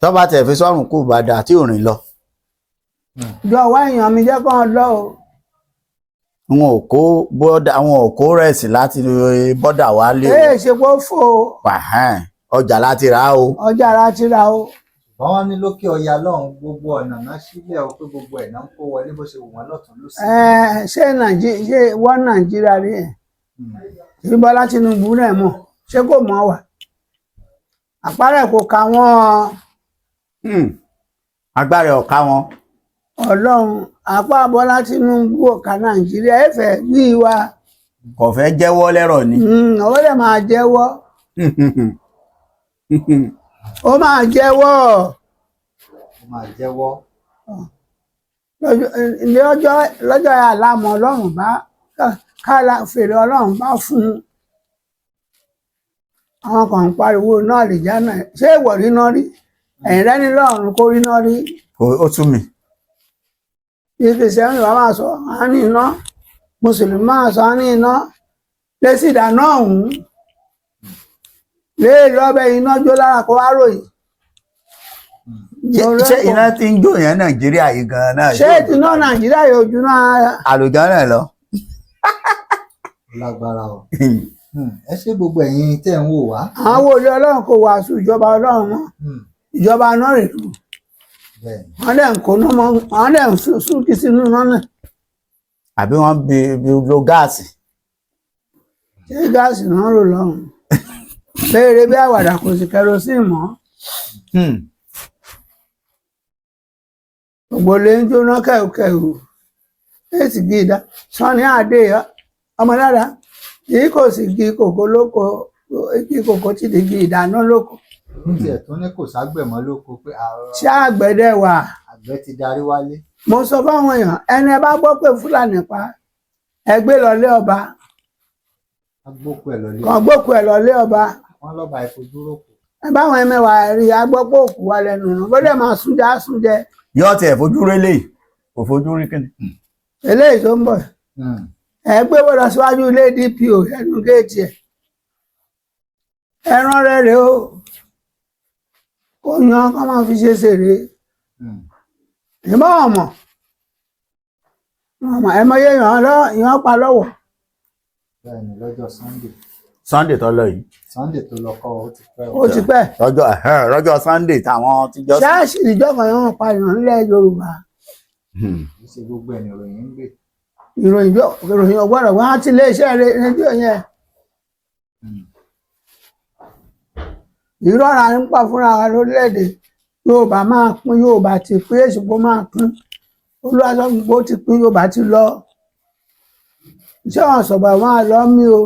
Tọ́ba tẹ̀ fi sọ́run kú bàdà tí ò rìn lọ. Jọ wá èèyàn mi jẹ́ kán lọ o. Wọn ò kó border, wọn ò kó rice láti border wálé o. Èè ṣe kó fò o. Wàhán, ọjà láti rà á o. Ọjà ara ti ra o. Ṣùgbọ́n wọ́n ní lókè ọya lọ́hùn, gbogbo ọ̀nà náà sílẹ̀ o, pé gbogbo ẹ̀ náà ń kó wọlé bó ṣe wù wọ́n lọ́tún lọ́sì. Ẹ, ṣé Nàìjíríà, ṣé wọ́n Nàìjíríà rí ẹ̀ tí Bọ́lá Tinubu náà mọ̀? Ṣé kò mọ̀ wà àpárẹ̀ kò ka wọ́n? Agbára ọ̀ka wọn. Ọlọ́run, apá Bọ́lá Tinubu ò ká Nàìjíríà ẹ̀fẹ̀ bí wa. Kò fẹ́ jẹ́wọ́ lẹ́rọ̀ ni. Ó lè máa jẹ́wọ́, ó máa jẹ́wọ́. Ó máa jẹ́wọ́. Lọ́jọ́ àlámọ̀ Ọlọ́run bá kálá fèrè Ọlọ́run bá fún un. Àwọn kan ń pariwo náà lè já náà. Ṣé ìwọ rí náà rí? Ẹ̀yìn rẹ́ni lọ́run kó rí náà rí. Ó tú mi. Bí Kìrìsìtẹ́nì bá máa sọ á ní iná, Mùsùlùmí máa sọ á ní iná lẹ́sì ìdáná ọ̀hún lé lọ́bẹ̀ iná jó lára kó wá ròyìn. Ṣé iná tí ń jó yẹn Nàìjíríà yìí gan-an náà? Ṣé ìtìná Nàìjíríà yóò jóná? Àlùjọ náà lọ. Ó lágbára o. Ẹ ṣé gbogbo ẹ̀yin tẹ́ ń wò wá. Àwọn wòlíì Ọlọ́run kò wàásù ìjọba Ọlọ́run mọ́. Ìjọba náà rè lù. Bẹ́ẹ̀ ni. Wọ́n dẹ̀ ń kóná mọ́, wọ́n dẹ̀ ń súnkì sínú iná náà. Àbí wọ́n bí lo gáàsì. Ṣé gáàsì náà rò lọ́hùn? Béèrè bí àwàdà, kò sí kerosene mọ́. Gbogbo lè ń jóná kẹ̀kẹ̀rù èsì gíga Sunny Adé ọmọ dára yìí, kò sí igi kòkó lóko, igi kòkó ti di igi ìdáná lóko. Ó tiẹ̀ tún ní kò ságbẹ̀ mọ́ lóko pé Ṣé àgbẹ̀dẹ wà? Àgbẹ̀ ti darí wálé. Mo sọ fáwọn èèyàn, ẹni ẹ bá gbọ́ pé Fúlàní pa, ẹ gbé lọlé ọba. Agbókù ẹ̀ lọlé. Kàn gbókù ẹ lọlé ọba. Wọn lọ́ba ìfojúrókò. Ẹ báwọn ẹmẹwàá rí agbọ́pọ̀ òkú wa lẹ́nu nù bó dẹ̀ máa súnjẹ á súnjẹ. Yóò tiẹ̀ fojú rí lè kò fojú rí kíni. Eléyìí tó ń bọ̀, ẹ gbé wọ́n lọ síwájú ilé DPO, ẹnu géètì ẹ̀, ẹran rẹ̀ rèé o, kó yan kó máa fi ṣe ṣèrè. Ìbọn ọmọ ọmọ ẹ mọ iye yàn lọ yàn pa lọ́wọ́. Bẹ́ẹ̀ ni, lọ́jọ́ Sunday. Sunday tó lọ yìí. Sunday tó lọ kọ́, ó ti pẹ́ o. Ó ti pẹ́. Lọ́jọ́ lọ́jọ́ Sunday táwọn ti jọ. Ṣáàṣì ìjọba yàn pa yàn nílẹ̀ Yorùbá. Kì í ṣe gbogbo ẹ̀ nìròyìn ń gbé. Ìròyìn ìròyìn ọgbọ́dọ̀ wọ́n á ti iléeṣẹ́ rédíò yẹn. Ìrọ́ra ń pa fúnra wa lórílẹ̀‐èdè Yorùbá máa pín, Yorùbá ti pín, èsìkò máa pín, Olúwaṣọ́gbó ti pín, Yorùbá ti lọ. Ṣé wọn sọ̀bà máa lọ mí o?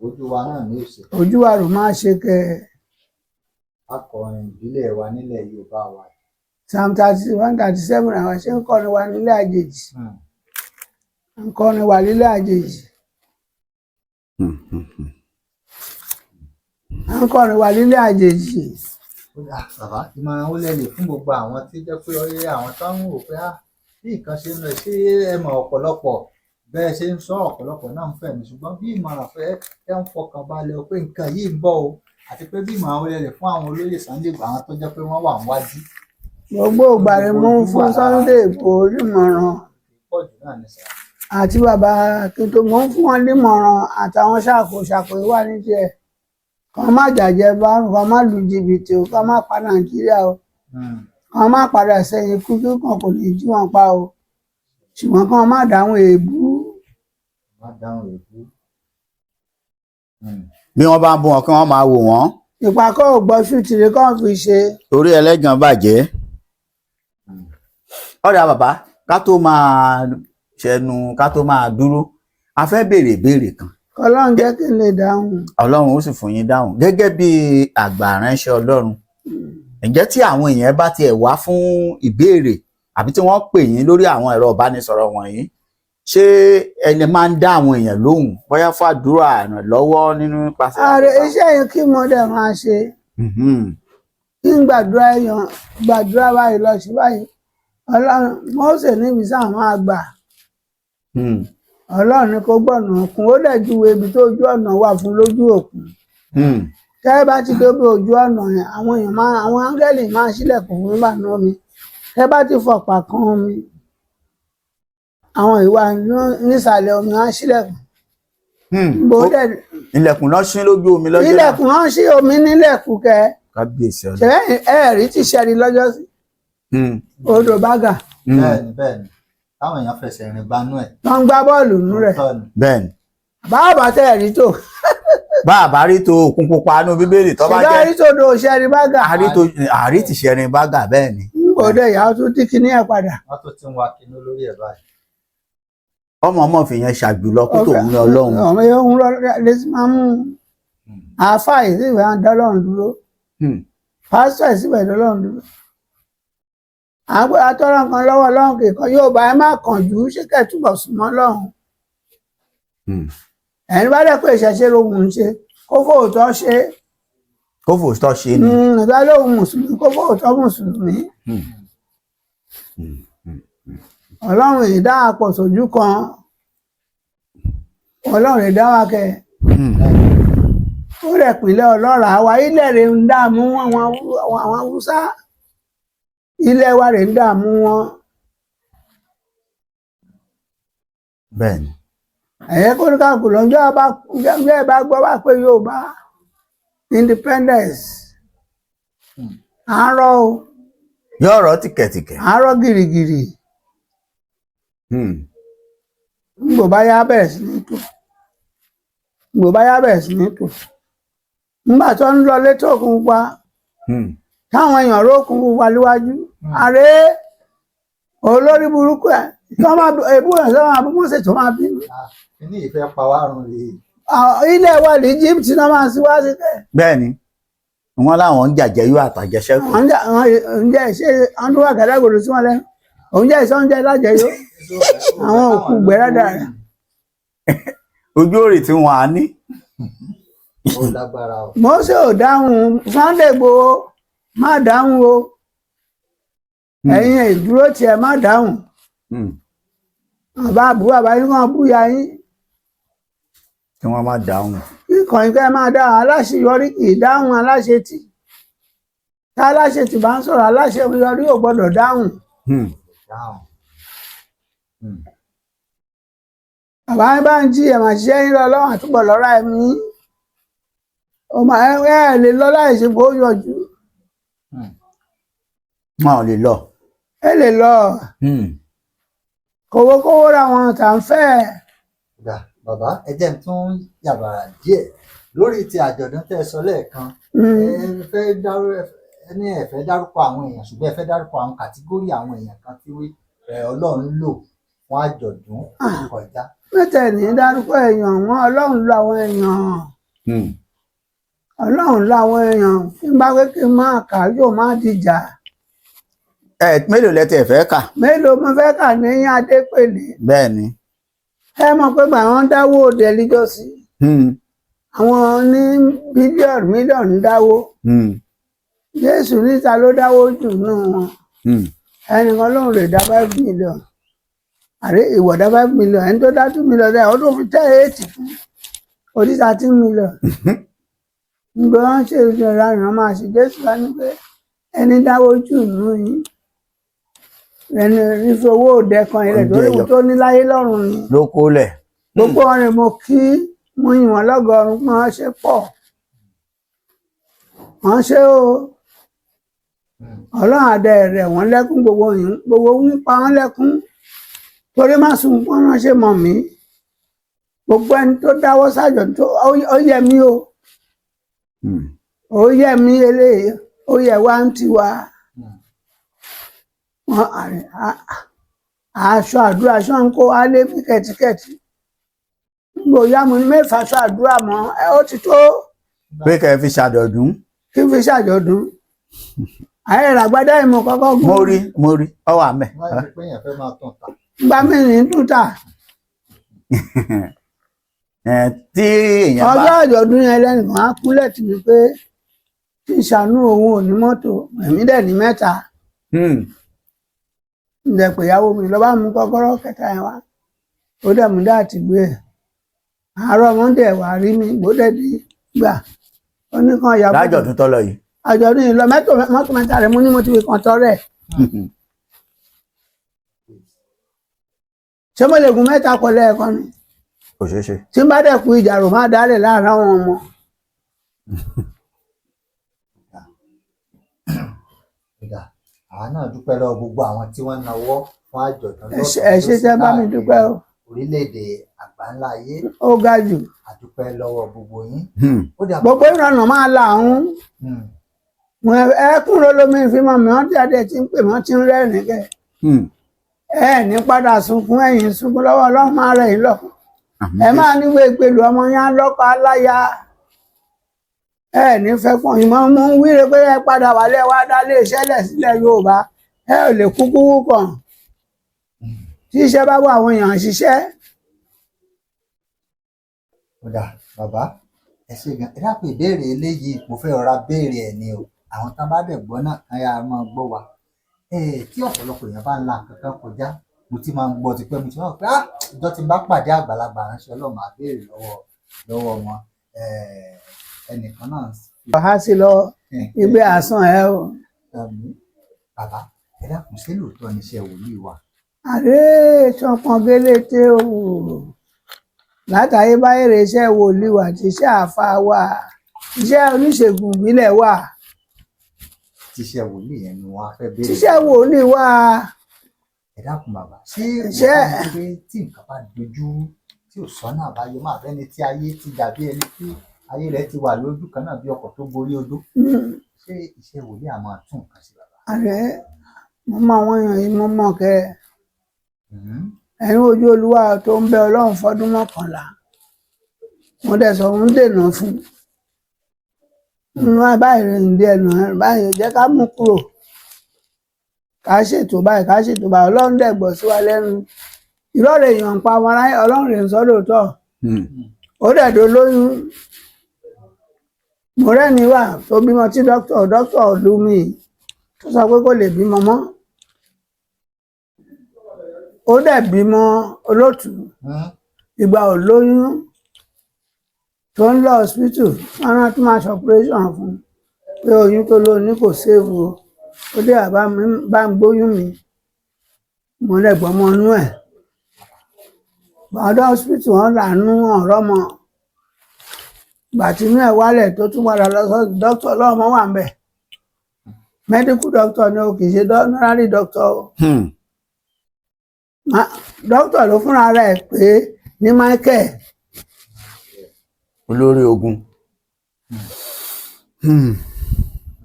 Ojú wa náà ní òsè. Ojú wa rò máa ṣe kẹ. Akọrin ìbílẹ̀ wa nílẹ̀ Yorùbá wa. Psalm 31, 37, àwọn ṣe ń kọrin wa nílé àjèjì, ń kọrin wa nílé àjèjì, à ń kọrin wa nílé àjèjì. Ó dà, bàbá, ìmọ̀ràn ó lẹ lè fún gbogbo àwọn tí jẹ́ pé ọyẹ́ àwọn tó ń wò pé á bí nǹkan ṣe ń lọ, ṣé ẹ mọ̀ ọ̀pọ̀lọpọ̀ bẹ́ẹ̀ ṣe ń sọ, ọ̀pọ̀lọpọ̀ náà ń fẹ̀mí, ṣùgbọ́n bí ìmọ̀ràn fẹ́ ẹ ń fọkàn balẹ̀ o pé nǹkan yìí ń bọ̀ o, àti pé bí ìmọ̀ràn ó lẹ lè fún àwọn olóyè Sunday Igboho, àwọn tó jẹ́ pé wọ́n wà níwájú. Gbogbo ìgbà ni mo ń fún Sunday Igboho nímọ̀ràn. Pọ̀ jù náà ní sà. Àti bàbá Akíntó, mo ń fún wọn nímọ̀ràn, àtàwọn ṣàkó ṣàkó wà ní tiẹ̀, kàn má jàjẹ bárùn, kàn má lu jìbìtì o, kàn má pa Nàìjíríà o, kàn má padà sẹ́yìn, ikú kíkan kò ní jí wọn pa o, ṣùgbọ́n kàn má dáhùn èébú. Má dáhùn èébú. Bí wọ́n bá ń bú wọn, kí wọ́n máa wò wọ́n. Ìpàkọ́ ò gbọ́ ṣùtìrì kàn fi ṣe. Torí ẹlẹ́gàn bàjẹ́. Ọ̀rẹ́ bàbá, ká tó máa ṣẹnu, ká tó máa dúró, a fẹ́ béèrè ìbéèrè kan. Ọlọ́run jẹ́ kí n lè dáhùn. Ọlọ́run ó sì fún yín dáhùn gẹ́gẹ́ bí àgbà ránṣẹ́ Ọlọ́run. Ǹjẹ́ tí àwọn èèyàn bá tiẹ̀ wá fún ìbéèrè àbí tí wọ́n pè yín lórí àwọn ẹ̀rọ ìbánisọ̀rọ̀ wọ̀nyí, ṣé ẹni máa ń dá àwọn èèyàn lóhùn, bóyá fún àdúrà, ìrànlọ́wọ́ nínú nípasẹ̀? Ààrẹ iṣẹ́ yìí kí mo dẹ̀ máa ṣe, kí n gbàdúrà èèyàn, gbàdúrà báyìí lọ sí báyìí, Ọlọ́run Mósè níbi sáwọn àgbà, Ọlọ́run ní kó gbọ̀nà òkun, ó dẹ̀ júwe ibi tó ojú ọ̀nà wà fún lójú òkun. Tẹ́ ẹ bá ti dé bí ojú ọ̀nà yẹn, àwọn èèyàn máa, àwọn áńgẹ́lì máa ṣílẹ̀kùn fún nígbà náà mi. Tẹ́ bá ti fọ̀pá kan omi, àwọn ìwà nísàlẹ̀ omi á ṣílẹ̀kùn. Bó dẹ̀ Ilẹ̀kùn náà ṣí lójú omi lọ́jọ́ náà. Ilẹ̀kùn á ṣí, omi nílẹ̀kùn kẹ. Kábíyèsí Ọlọ́run. Ṣe ẹ rí ti ṣẹ́rí lọ́jọ́ sí odò bágà? Bẹ́ẹ̀ni, bẹ́ẹ̀ni, táwọn èèyàn fẹsẹ̀ rìn gbanú ẹ̀. Tó ń gbá bọ́ọ̀lù nú rẹ̀. Òótọ́ ni. Bẹ́ẹ̀ni. Báàbà tẹ́ ẹ̀ rí tó. Bá a bá rí tó òkun pupa nínú Bíbélì tó bá ṣùgbọ́n jẹ́ rí tó do ṣẹ́rí bágà. Àrí tó àrí ti ṣẹrin bágà, bẹ́ẹ̀ ni. Ń bò dé ìyá tó dín kíní ẹ̀ padà. Wọ́n tó ti ń wa kinú lórí ẹ̀ báyìí. Ọmọ ọmọ fìyẹn ṣàjùlọ kó tòun ní Ọlọ́run. Ọmọ yẹn ń rọ lẹ́sìn máa ń mú àáfàá yìí sì wá ń dọ́lọ́run dúró. Pásítọ̀ yìí sì wá dọ́lọ́run dúró. Àwọn atọ́rọ̀ kan lọ́wọ́ Ọlọ́run kìkan yóò bá ẹ má kànjú, ṣé kẹ́ túbọ̀ súnmọ́ Ọlọ́run. Ẹni bá dẹ̀ pé ìṣẹ̀ṣe lòun ń ṣe, kó fóòtọ́ ṣe. Kó fòótọ́ ṣe ni. Ìgbà lóhun mùsùlùmí, kó fóòtọ́ mùsùlùmí. Ọlọ́run ìdá àpọ̀ sójú kan, Ọlọ́run ìdá wa kẹ. Ó rẹ̀ pínlẹ̀ ọlọ́ràá wa, ilẹ̀ rẹ̀ ń dààmú wọn, àwọn Haúsá, ilẹ̀ wa rẹ̀ ń dààmú wọn. Bẹ́ẹ̀ni. Ẹ̀yẹ́ kó ní káàkiri lọ́jọ́ bá jẹ́ bá gbọ́ wá pé Yorùbá independence, àárọ̀ o. Yóò rọ tìkẹ̀tìkẹ̀. Àárọ̀ gìrìgìrì. Ngbò bá yá bẹ̀rẹ̀ sí ní tò, ngbò bá yá bẹ̀rẹ̀ sí ní tò. Nígbà tó ń lọ létí òkun pupa, táwọn èèyàn rókun pupa níwájú, àrè olórí burúkú ẹ tó máa ebú ẹ tó máa bú Mósè tó máa bínú. Kíní ìfẹ́ pa wá run rèé. Ilé wa ní Egypt náà máa sí wá sí kẹ. Bẹ́ẹ̀ ni wọ́n láwọn ń jàjẹyó àtàjẹsẹ́kù. Oúnjẹ ṣe ọdún wà gàdágòdò sí wọn lẹ́nu, oúnjẹ ìsọ̀njẹ lájẹyó àwọn òkú gbẹrẹdà rẹ. Ojú òrì tí wọ́n á ní. Ó lágbára o. Mósè ò dáhùn Sunday Igboho, má dáhùn o, ẹ̀yin ìdúró tiẹ̀ má dáhùn. Bàbá àbúrò àbáyé kan búya yín. Kí wọ́n má dáhùn. Kíkàn yín kẹ́ máa dáhùn. Aláṣeyọrí kì í dáhùn aláṣetì. Tá aláṣetì bá ń sọ̀rọ̀, aláṣeyọrí ò gbọ́dọ̀ dáhùn. Dáhùn. Bàbá yín bá ń jí ẹ̀ máa ṣiṣẹ́ yín lọ lọ́wọ́ àtúbọ̀ lọ́ra ẹ̀mí ọmọ ẹ ẹ lè lọ láì ṣe kó yọjú. Wọn ò lè lọ. Ẹ lè lọ kówókówó ra wọn tà ń fẹ́. Dà bàbá, ẹ jẹ́ n tún yàbàrà díẹ̀ lórí ti àjọ̀dún tẹ́ ẹ sọ lẹ́ẹ̀kan. Ẹ fẹ́ dárú ẹ ní ẹ fẹ́ dárúkọ àwọn èèyàn, ṣùgbọ́n ẹ fẹ́ dárúkọ àwọn kàtígórì àwọn èèyàn kan tí Ọlọ́run lò fún àjọ̀dún tó kọjá. Mẹ́tẹ̀ ní dárúkọ èèyàn wọn, Ọlọ́run lọ àwọn èèyàn, Ọlọ́run lọ àwọn èèyàn. Tí n bá pé kí n máa kà yóò má dìjà. Ẹ mélòó lẹ tiẹ̀ fẹ́ kà? Mélòó mo fẹ́ kà ní Adépèlé? Bẹ́ẹ̀ ni. Ẹ mọ̀ pé gbà wọ́n dáwó òde líjọ́sí, àwọn ní bílíọ̀nù mílíọ̀nù dáwó. Jésù níta ló dáwó jù nù wọn. Ẹnìkan lóun lè dá 5 million, àrí ìwọ̀ dá 5 million, ẹni tó dá 2 million dá ọdún fi tẹ́ eight fún orí 13 million. Ǹgbẹ́ wọ́n ṣe ìrora ìran máa ṣe. Jésù wá ní pé ẹni dáwó jù nù yín, ẹni rífi owó òde kan ilẹ̀ tó rí tó ní láyé lọ́rùn ni. Ló kó lẹ̀. Gbogbo ọ̀rẹ́ mo kí, mo yìn wọ́n lọ́gọ̀ọ́rùn pé wọ́n ṣe pọ̀, wọ́n ṣe o. Ọlọ́run àdẹ rẹ̀ wọ́n lẹ́kún, gbogbo yìí gbogbo ń pa wọ́n lẹ́kún torí má sunkún ránṣẹ́ mọ̀ mí. Gbogbo ẹni tó dáwọ́ sájọ tó ó yẹ mí o, ó yẹ mí eléyìí, ó yẹ wá ń tiwa. Wọn aṣọ àdúrà aṣọ ń kó alé bí kẹ̀tíkẹ̀tí gbòòyà mo ní mẹ́fà aṣọ àdúrà mọ́ ẹ ó ti tó. Pé kẹ́ ẹ fi ṣàjọ̀dún. Kí n fi ṣàjọ̀dún àyẹ̀rọ àgbádá ìmọ̀ kọ́kọ́ gùn. Mo rí, mo rí ọwọ́ àmẹ́. Wọ́n á rí pé èèyàn fẹ́ máa tàn tà. Gba mi ní túta. Tí èèyàn bá ọjọ́ àjọ̀dún yẹn lẹ́nìkan á kúnlẹ̀ tì mí pé kí n ṣàánú òun, ò ní mọ́tò, èmi dẹ̀ ní mẹ́ta. Ǹdẹ̀ pé ìyàwó mi ló bá mú kọ́kọ́rọ́ kẹta yẹn wá, ó dẹ̀ mú dáàtì gbé ẹ̀. Àárọ̀ mọ́ndé wà rí mi gbódẹ̀ dé gbà ó ní kan ìyàwó. Lájọ̀dún tó lọ yìí. Àjọ̀dún yìí lọ mẹ́tò mọ́tò mẹ́ta rẹ̀ mú ní mo ti fi kan tọrẹ. Ṣé mo lè gun mẹ́ta pọ̀ lẹ́ẹ̀kan ni? Kò ṣeé ṣe. Tí n bá dẹ̀ kú ìjà rò má dálẹ̀ láàárín àwọn ọmọ. Kódà àwa náà dúpẹ́ lọ́wọ́ gbogbo àwọn tí wọ́n nawọ́ fún àjọ̀dún Ẹ ṣé tẹ́ bá mi dúpẹ́ o. Orílẹ̀-èdè àgbáńlá ayé. Ó ga jù. A dúpẹ́ lọ́wọ́ gbogbo yín. Ó dà. Gbogbo ìrànà máa la àwọn wọn ẹkún lólómi ìfimọ mi, wọn jáde tí ń pè wọn tí ń rẹ́rìn kẹ. Ẹ ní padà sunkún, ẹ̀yin sunkún lọ́wọ́, Ọlọ́run máa rẹ̀ yín lọ́kàn. Ẹ máa ní gbègbèlú ọmọ yẹn lọ́kọ aláya, ẹ ní fẹ́ pọ̀ ìmọ̀ mú ń wíre pé ẹ padà wálé wá dálé iṣẹ́ lẹ̀ sílẹ̀ Yorùbá. Ẹ ò lè kúkú kàn tí iṣẹ́ bá wà, àwọn èèyàn ṣiṣẹ́. Ó dà bàbá, ẹ ṣe gan. Ẹ dákun, ìbéèrè eléyìí mo fẹ́ rọra béèrè ẹ̀ ni o. Àwọn tán bá dẹ̀ gbọ́ náà kán yáa máa gbọ́ wa. Tí ọ̀pọ̀lọpọ̀ èèyàn bá ń la nǹkan kan kọjá, mo ti máa ń gbọ́ tipẹ́, mo ti máa ń pẹ́, ah, ìjọ tí n bá pàdé àgbàlagbà ránṣẹ́ Ọlọ́run máa béèrè lọ́wọ́ wọn. Ẹnìkan náà. Ọ̀há sí lọ ibi àsán ẹ o. Àmín. Bàbá, ẹ dákun, ṣé lóòótọ́ ni iṣẹ́ wòlíì wà? Àrẹ ṣọpọn gélété o, látàyè báyèrè iṣẹ́ wòlíì wà, tí iṣẹ́ àáfàá wà, iṣẹ́ oníṣègùn ìbílẹ̀ wà. Tíṣẹ́ wòlíì yẹn ni wọ́n á fẹ́ béèrè. Tíṣẹ́ wòlíì wà. Ẹ Ẹ dákun bàbá, ṣé Ṣé- òótọ́ ni pé tí nǹkan bá dojú rú, tí ò sọ́nà àbáyọ máa fẹ́ni tí ayé ti dàbí ẹni tí ayé rẹ̀ ti wà lójú kan náà bí ọkọ̀ tó gorí odó, ṣé iṣẹ́ wòlíì á máa tún nǹkan ṣe, bàbá? Ààrẹ, mo mọ àwọn èèyàn yìí, mo mọ kẹ ẹ̀rín ojú Olúwa tó ń bẹ Ọlọ́run fọdún 11. Mo dẹ̀ sọ ń dènà fún un báyìí, rìn dé ẹnu ẹ̀ báyìí, jẹ́ ká mú kúrò, ká ṣètò báyìí, ká ṣètò báyìí. Ọlọ́run dẹ̀ gbọ́ sí wa lẹ́nu. Irọ́ rẹ̀ èèyàn ń pa wọn aráyé, Ọlọ́run rẹ̀ ń sọ lóòótọ́. Ó dẹ̀ dó lóyún. Mo rẹ́ni wà tó bímọ tí dókítà lù mí tó sọ pé kò lè bímọ mọ́. Ó dẹ̀ bímọ, olótùú. Ìgbà ò lóyún tó ń lọ hospital, wọn náà tún máa ṣe operation fún un pé oyún tó lóyún ní kò séwu o. Ó dé àbá mi bá ń gbóyún mi, mo lè gbọ́mọ inú ẹ̀ gbàdọ̀ hospital. Wọn làánú ọ̀rọ̀ mọ́. Gbà tí inú ẹ̀ wálẹ̀ tó tún padà lọ sọ dókítà ọlọ́mọ wà ń bẹ̀. Medical doctor ni o, kì í ṣe honorary doctor o. Doctor ló fúnra rẹ̀ pé ní Michael. Olórí ogun.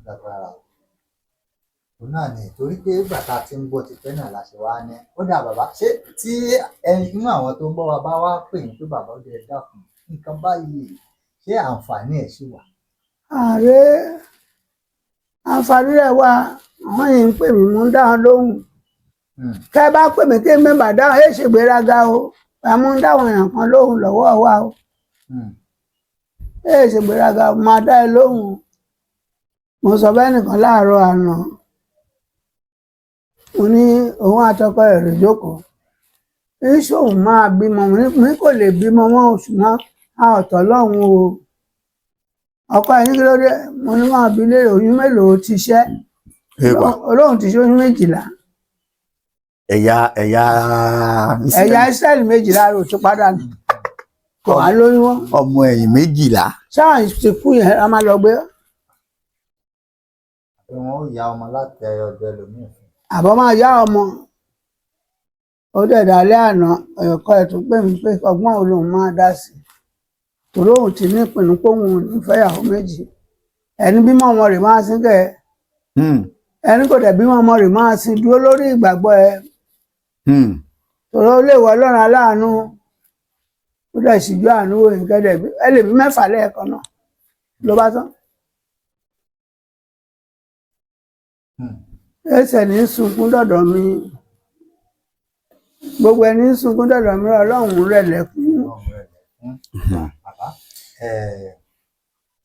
Lágbára o. Òun náà ni torí pé ìgbà tá a ti ń gbọ́ tipẹ́ náà la ṣe wá ní. Ó dà bàbá, ṣé tí ẹni inú àwọn tó ń bọ́ wa bá wá pè yín pé bàbá, ó dẹ̀ dákun, nǹkan báyìí, ṣé àǹfààní ẹ̀ ṣì wà? Ààrẹ, àǹfààní rẹ̀ wà. Àwọn yìí ń pè mí, mò ń dá wọn lóhùn. Kẹ́ ẹ bá pè mí kí n mẹ́bàá dáhùn, ẹ ṣègbéraga o. Àmọ́ ń dáwọn èèyàn kan lóhùn lọ́wọ́ wa o. Ẹ ṣègbéraga, máa dá ẹ lóhùn. Mo sọ bẹ́ẹ̀ nìkan láàárọ̀ àná, mo ní òun àtọkọ ẹ̀ rè jókòó ìṣòwò máa bímọ. Mo ní kò lè bímọ mọ́ oṣù mọ́ a ọ̀tọ̀ lọ́hùn o. Ọkọ ẹ̀ ní kí ló dé? Mo ní máa bi léèrè, oyún mélòó ti ṣẹ́? Ẹwà. Olóhùn ti ṣe oyún 12. Ẹ̀yà Ẹ̀yà Ísírẹ́lì 12 rò tó padà nù, kò wá lóyún wọn. Ọmọ ẹ̀yìn 12. Ṣáà ti kú yẹn, a máa lọ gbé. Pé wọn ó ya ọmọ láti ọ̀dọ̀ ẹlòmíì fún. Àbọ̀ máa yá ọmọ. Ó dẹ̀ dálẹ́ àná, ẹ̀kọ́ ẹ̀ tún pè mí pé ọgbọ́n wo lòun máa dá sí i, torí òun ti ní ìpinnu pé òun ò ní fẹ́yàwó méjì. Ẹni bímọ ọmọ rẹ̀ máa sin kẹ́ ẹ. Ẹni kò dẹ̀ bímọ ọmọ rẹ̀ máa sin, dúró lórí ìgbàgbọ́ ẹ, torí ó lè wọ Ọlọ́run aláàánú. Ó dẹ̀ síjú àánú wò ní kẹ́dẹ̀ ẹ lè bí mẹ́fà lẹ́ẹ̀kan náà ló bá tán. Ẹsẹ̀ ní sunkún dọ̀dọ̀ mi, gbogbo ẹni ń sunkún dọ̀dọ̀ mi, Ọlọ́run rẹ̀ lẹ́kún. Ọlọ́run rẹ̀ lẹ́kún. Bàbá ẹ̀,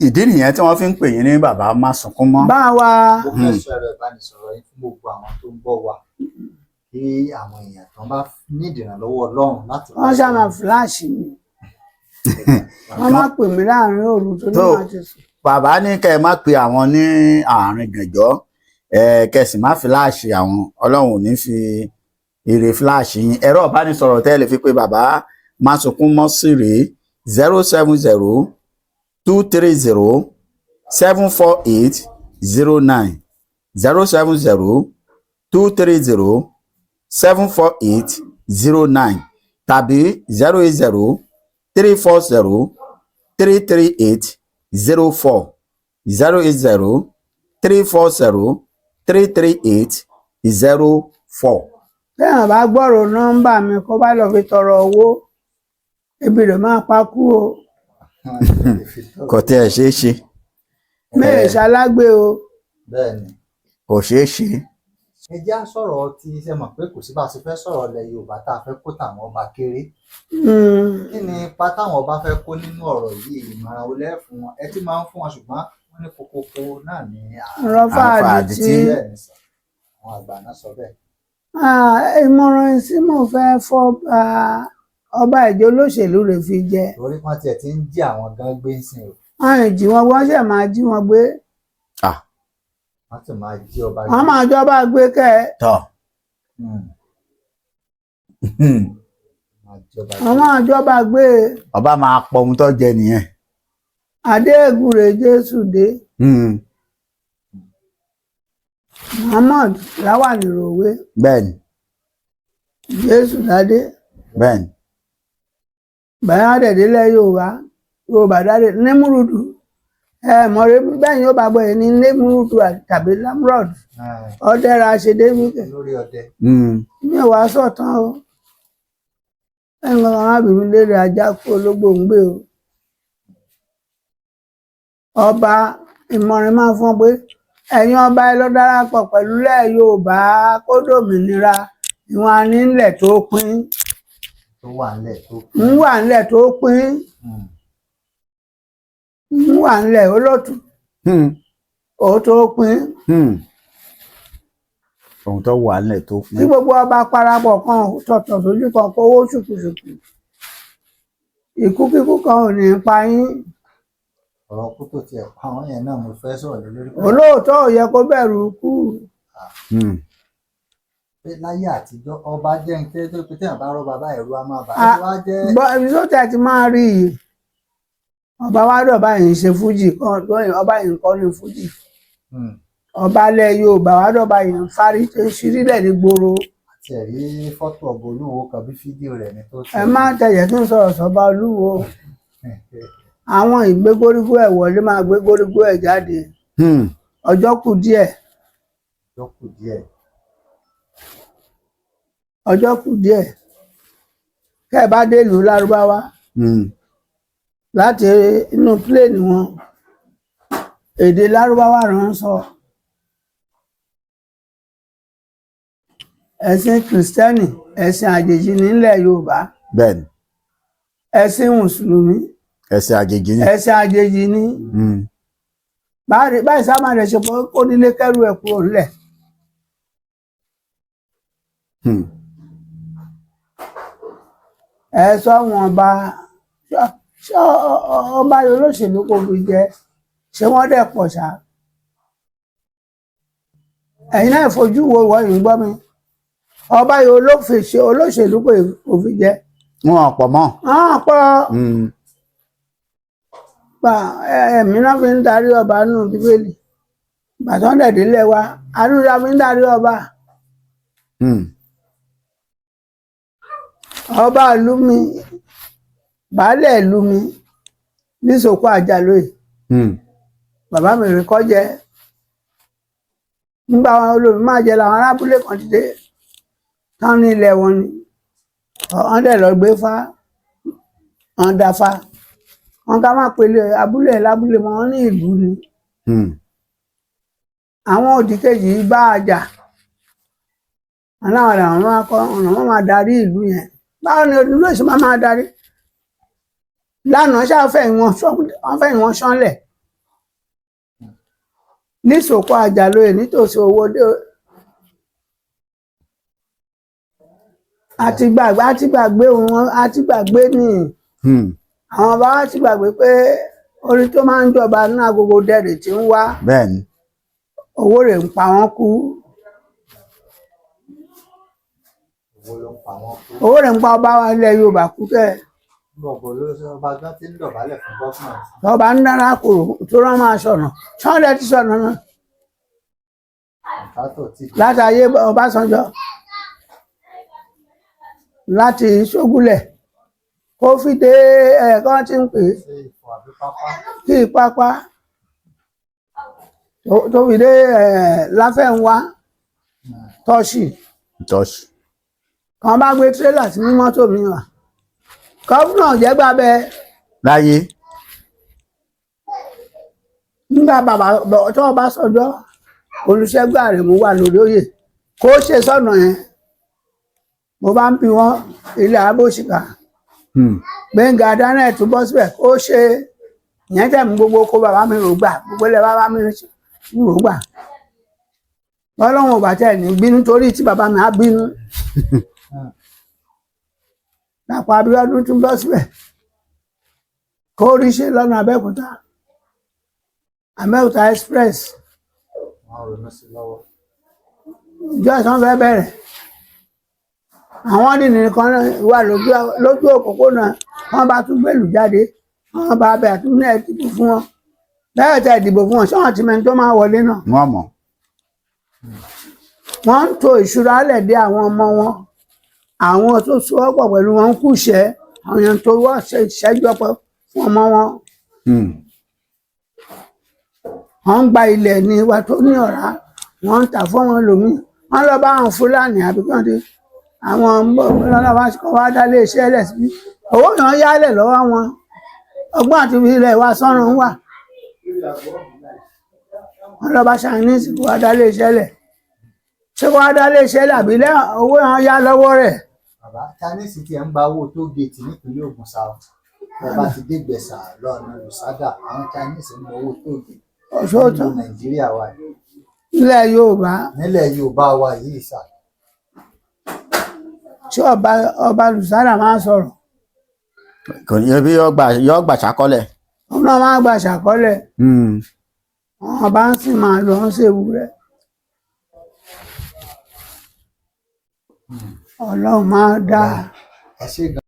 Ìdí nìyẹn tí wọ́n fi ń pè yín ní bàbá má sunkún mọ́. Bá wa. Mo fẹ́ sọ ẹ̀rọ ìbánisọ̀rọ̀ yín fún gbogbo àwọn tó ń gbọ́ wa, kí àwọn èèyàn tó ń bá nídìí ìrànlọ́wọ́ Ọlọ́run láti Wọ́n ṣáà máa fíláàṣì mi, wọ́n má pè mí láàrin òru tó ní Tó. máa ti sùn. Bàbá ní kẹ́ ẹ má pe àwọn ní àárín gànjọ́ ẹ, kẹ́ ẹ sì má fíláàṣì àwọn. Ọlọ́run ò ní fi èrè fíláàṣì yín. Ẹ̀rọ ìbánisọ̀rọ̀ tẹ́ ẹ lè fi pe bàbá má sunkún mọ́ sí rèé: 07023074809, 07023074809, tàbí 08034033804, 08034033804. Téèyàn bá gbọ́rọ̀ nọ́mbà mi, kó bá lọ fi tọrọ owó, ebi rẹ̀ máa pa kú o. Kò tẹ́ ẹ ṣeé ṣe. Mẹ́ẹ̀ ṣalágbé o. Bẹ́ẹ̀ ni. Kò ṣeé ṣe. Ẹ jẹ́ á sọ̀rọ̀ tí ṣe mọ̀ pé kò sí bá a ṣe fẹ́ sọ̀rọ̀ ilẹ̀ Yorùbá tá a fẹ́ kó tàwọn ọba kéré. Kí ni ipa táwọn ọba fẹ́ kó nínú ọ̀rọ̀ yìí? Ìmọ̀ràn wo lẹ́ fún wọn? Ẹ ti máa ń fún wọn, ṣùgbọ́n wọ́n ní kokoko náà ní Rọ́fà Àǹfà àdìtí. àdìtí. Bẹ́ẹ̀ ni sà, àwọn àgbà náà sọ bẹ́ẹ̀. Ah, ìmọ̀ràn tí mo fẹ́ fọ́ ọba ìjọ olóṣèlú rẹ̀ fi jẹ. Torí wọ́n tiẹ̀ ti ń jí àwọn gan gbé ń sìn o. Wọ́n ì jí wọn, wọ́n ṣẹ̀ máa jí wọn gbé. Wọ́n sì máa jí ọba Wọ́n máa jọba gbé kẹ́ ẹ. Tọ́. Máa jí ọba Wọ́n máa jọba gbé. Ọba máa pọ ohun tó jẹ nìyẹn. Adéègùrè Jésù dé. Muhammad Lawal Ròwé. Bẹ́ẹ̀ ni. Jésù ládé. Bẹ́ẹ̀ni. Bẹ́ẹ̀ dẹ̀dílẹ̀ Yorùbá, Yorùbá dáadé Nímúrúdù, ẹ mọ̀rẹ́ bẹ́ẹ̀ yóò bá gbọ́ yẹn ní Nímúrúdù tàbí Lamrod, ọ̀dẹ́ra ṣe débìkẹ́. Lórí ọdẹ. Mi ò wá sọ̀tàn o, ẹnì kan má bìí mi léèrè ajá kú ológbò ń gbé o. Ọba Ìmọ̀rin máa fún ọ pé ẹ̀yin ọba ẹ lọ darapọ̀ pẹ̀lú ilẹ̀ Yorùbá kó dòmìnira, ìwọ̀n anílẹ̀ tó pín Tó wà nílẹ̀ tó ń wà nílẹ̀ tó pín ń wà nílẹ̀ olótù ó tó pín. Ohun tó wà nílẹ̀ tó Tí pín. gbogbo ọba parapọ̀ kan tọ̀tọ̀ sójú kan kówó ṣùkùṣùkù, ìkúkíkú kan ò ní pa yín. Ọ̀rọ̀ kú tó tiẹ̀ pa wọ́n yẹn náà mo fẹ́ sọ̀rọ̀ lé lórí. Olóòótọ́ ò yẹ kó bẹ̀rù kú. Pé láyé àtijọ́ ọba jẹ́ ní tẹ́lẹ̀ tó pé téèyàn bá rọ́ bàbá ẹ̀rú á máa bà Ah, á wá jẹ́. Bọ́ ibi tó tẹ̀ ti máa rí yìí, ọba wa dọ̀ báyìí ń ṣe fújì kan, ọba yìí ń kọ́ ní fújì. Ọba ilẹ̀ Yorùbá wa dọ̀ báyìí ń fárí tó ń ṣírílẹ̀ ní gbòòrò. Àti ẹ̀rí fọ́tò ọba olúwo kan bí fídíò rẹ̀ ni tó ṣe. Ẹ má tẹ̀yẹ̀ tó ń sọ̀rọ̀ sọ́ba olúwo. Àwọn ìgbégorígó ẹ̀ wọlé máa gbégorígó ẹ̀ jáde. Ọjọ́ kù díẹ̀. Ọjọ́ kù díẹ̀. Ọjọ́ kù díẹ̀ kẹ́ ẹ bá dé ìlú Lárúbáwá, láti inú pílẹ̀nì wọn, èdè Lárúbáwá rẹ̀ ń sọ. Ẹ̀sìn Kìrìsìtẹ́nì ẹ̀sìn àjèjì nílẹ̀ Yorùbá. Bẹ́ẹ̀ni. Ẹ̀sìn Mùsùlùmí Ẹ̀sìn àjèjì ni. ẹ̀sìn àjèjì ní. Báyìí sábà rẹ̀ ṣe pé kó nílé kẹ́rù ẹ̀ kúrò nílẹ̀. Ẹ sọ wọn bá ṣé ọba olóṣèlú kò fi jẹ, ṣé wọ́n dẹ̀ pọ̀ ṣá? Ẹ̀yin náà fojú wo ìwọ yìí ń gbọ́ mi, ọba yìí olóṣèlú kò fi jẹ. Wọn ò pọ̀ mọ́. Àwọn pọ̀ gbà ẹ̀mí náà fi ń darí ọba nínú Bíbélì, gbàtàn dẹ̀dílẹ̀ wa àdúrà fi ń darí ọba. Ọba ìlú mi, baálẹ̀ ìlú mi nísòkò àjàlóye, bàbá mi rí kọjẹ nígbà wọn olómi máa jẹ làwọn arábúlé kan ti dé tán ní ilẹ̀ wọn ni wọn dẹ̀ lọ gbé fá, wọn dá fá wọn ká má pèlè abúlé lábúlé mọ́, wọn ní ìlú ni. Àwọn òdì kejì yìí bá a jà, aláwọn làwọn máa kọ ọ̀nà wọn máa darí ìlú yẹn. Báwo ni olú èso máa máa darí lánàá? Ṣáfẹ̀yìn wọn, wọ́n fẹ̀yìn wọn ṣánlẹ̀ nísòkò àjàlóye nítòsí owó dé. Àti gbàgbé, àti gbàgbé wọn, àti gbàgbé ní àwọn bàbá wa ti gbàgbé pé orí tó máa ń jọba ní agogo dẹrẹ tí ń wá. Bẹ́ẹ̀ni. Owó rẹ̀ ń pa wọ́n kú. Owó ló ń pa wọ́n kú. Owó rẹ̀ ń pa ọba wa ilẹ̀ Yorùbá kú kẹ́. Ọ̀bọ̀ ọba gan ti ń dọ̀bálẹ̀ fún gọ́fúnà. Ọba ń dára kúrò tó rán máa sọ̀nà sọ́ndẹ̀ ti sọ̀nà náà. Kọ̀ǹtátọ̀ ti Látàyé Ọbásanjọ́ láti Ṣógúnlẹ̀ kó fi dé ẹ̀ẹ̀kan tí ń pè é ṣe ìfọ̀ àbí pápá. Kí pápá tó fi dé Láfẹ̀nwá tọ́ṣì. Tọ́sí. Kan bá gbé tírélà sí ní mọ́tò mi wà, gọ́fúnà jẹ́gbà bẹ́ẹ̀. Láyé. Nígbà bàbá tó Ọbásanjọ́ Olùṣègùn Àrẹ̀mú wà lórí oyè kó ṣe sọ́nà yẹn, mo bá ń bi wọ́n ilé abóṣìkà. Gbẹ̀ngà Daniel tó bọ́ síbẹ̀ kó ṣe ìyẹn tẹ̀ mú gbogbo kó bàbá mi rò gbà, gbogbo ilẹ̀ bàbá mi rò gbà. Ọlọ́run ò bá tẹ̀ ní bínú torí tí bàbá mi á bínú. Dàpọ̀ Abíọ́dún tún bọ́ síbẹ̀ kó rí ṣe lọ́nà Abẹ́òkúta, Abẹ́òkúta express. Wọ́n ronú sí lọ́wọ́. Ìjọ ìsàn fẹ́ bẹ̀rẹ̀, àwọn dìní kan wà lójú òpópónà, wọ́n bá tún gbèlú jáde, wọ́n bá bẹ̀ àtúnú ẹ̀ dìbò fún wọn, bẹ́ẹ̀ tẹ̀ dìbò fún wọn, ṣé wọ́n ti mẹ́ni tó máa wọlé náà? Wọ́n mọ̀. Wọ́n ń to ìṣúra lẹ̀ dé àwọn ọmọ wọn. Àwọn tó sowọ́pọ̀ pẹ̀lú wọn ń kúṣẹ́, àwọn èèyàn tó wá ṣe ìṣẹ́jọ́ pọ̀ fún ọmọ wọn. Wọ́n ń gba ilẹ̀ ní wa tó ní ọ̀rá, wọ́n ń tà fún wọn lòmíì, wọ́n lọ bá àwọn Fúlàní àbí kí wọ́n ti àwọn lọ́nà wá kọ́ wá dá iléeṣẹ́ lẹ̀ sí owó yẹn yálẹ̀ lọ́wọ́ wọn. Ọgbọ́n àti ilẹ̀ wa sọ́run wà. Wọ́n lọ bá Chinese kó wá dá iléeṣẹ́ lẹ̀. Ṣé kó wá dá iléeṣẹ́ lẹ̀ àbí owó yẹn yá lọ́wọ́ rẹ̀? Bàbá, Chinese ti ẹ̀ ń gba owó tó géètì nípínlẹ̀ Ògùn sá o. Ẹ bá ti dé Ìgbẹ̀sà lọ́nà Lùsádà, àwọn Chinese ń gba owó tó géètì Ọ̀ṣọ́tọ̀ nínú Nàìjíríà wa yìí. Nílẹ̀ Yorùbá. Nílẹ̀ Yorùbá wa yìí sà. Ṣé ọba Lùsádà máa ń sọ̀rọ̀? Kò ní bí yọ gbà ṣàkọlẹ̀. Òun náà máa ń gba ṣàkọọ́lẹ̀. Àwọn ọba ń sìn máa lọ ń ṣèwúrẹ́. Ọlọ́run máa dá. Ẹ ṣé gan.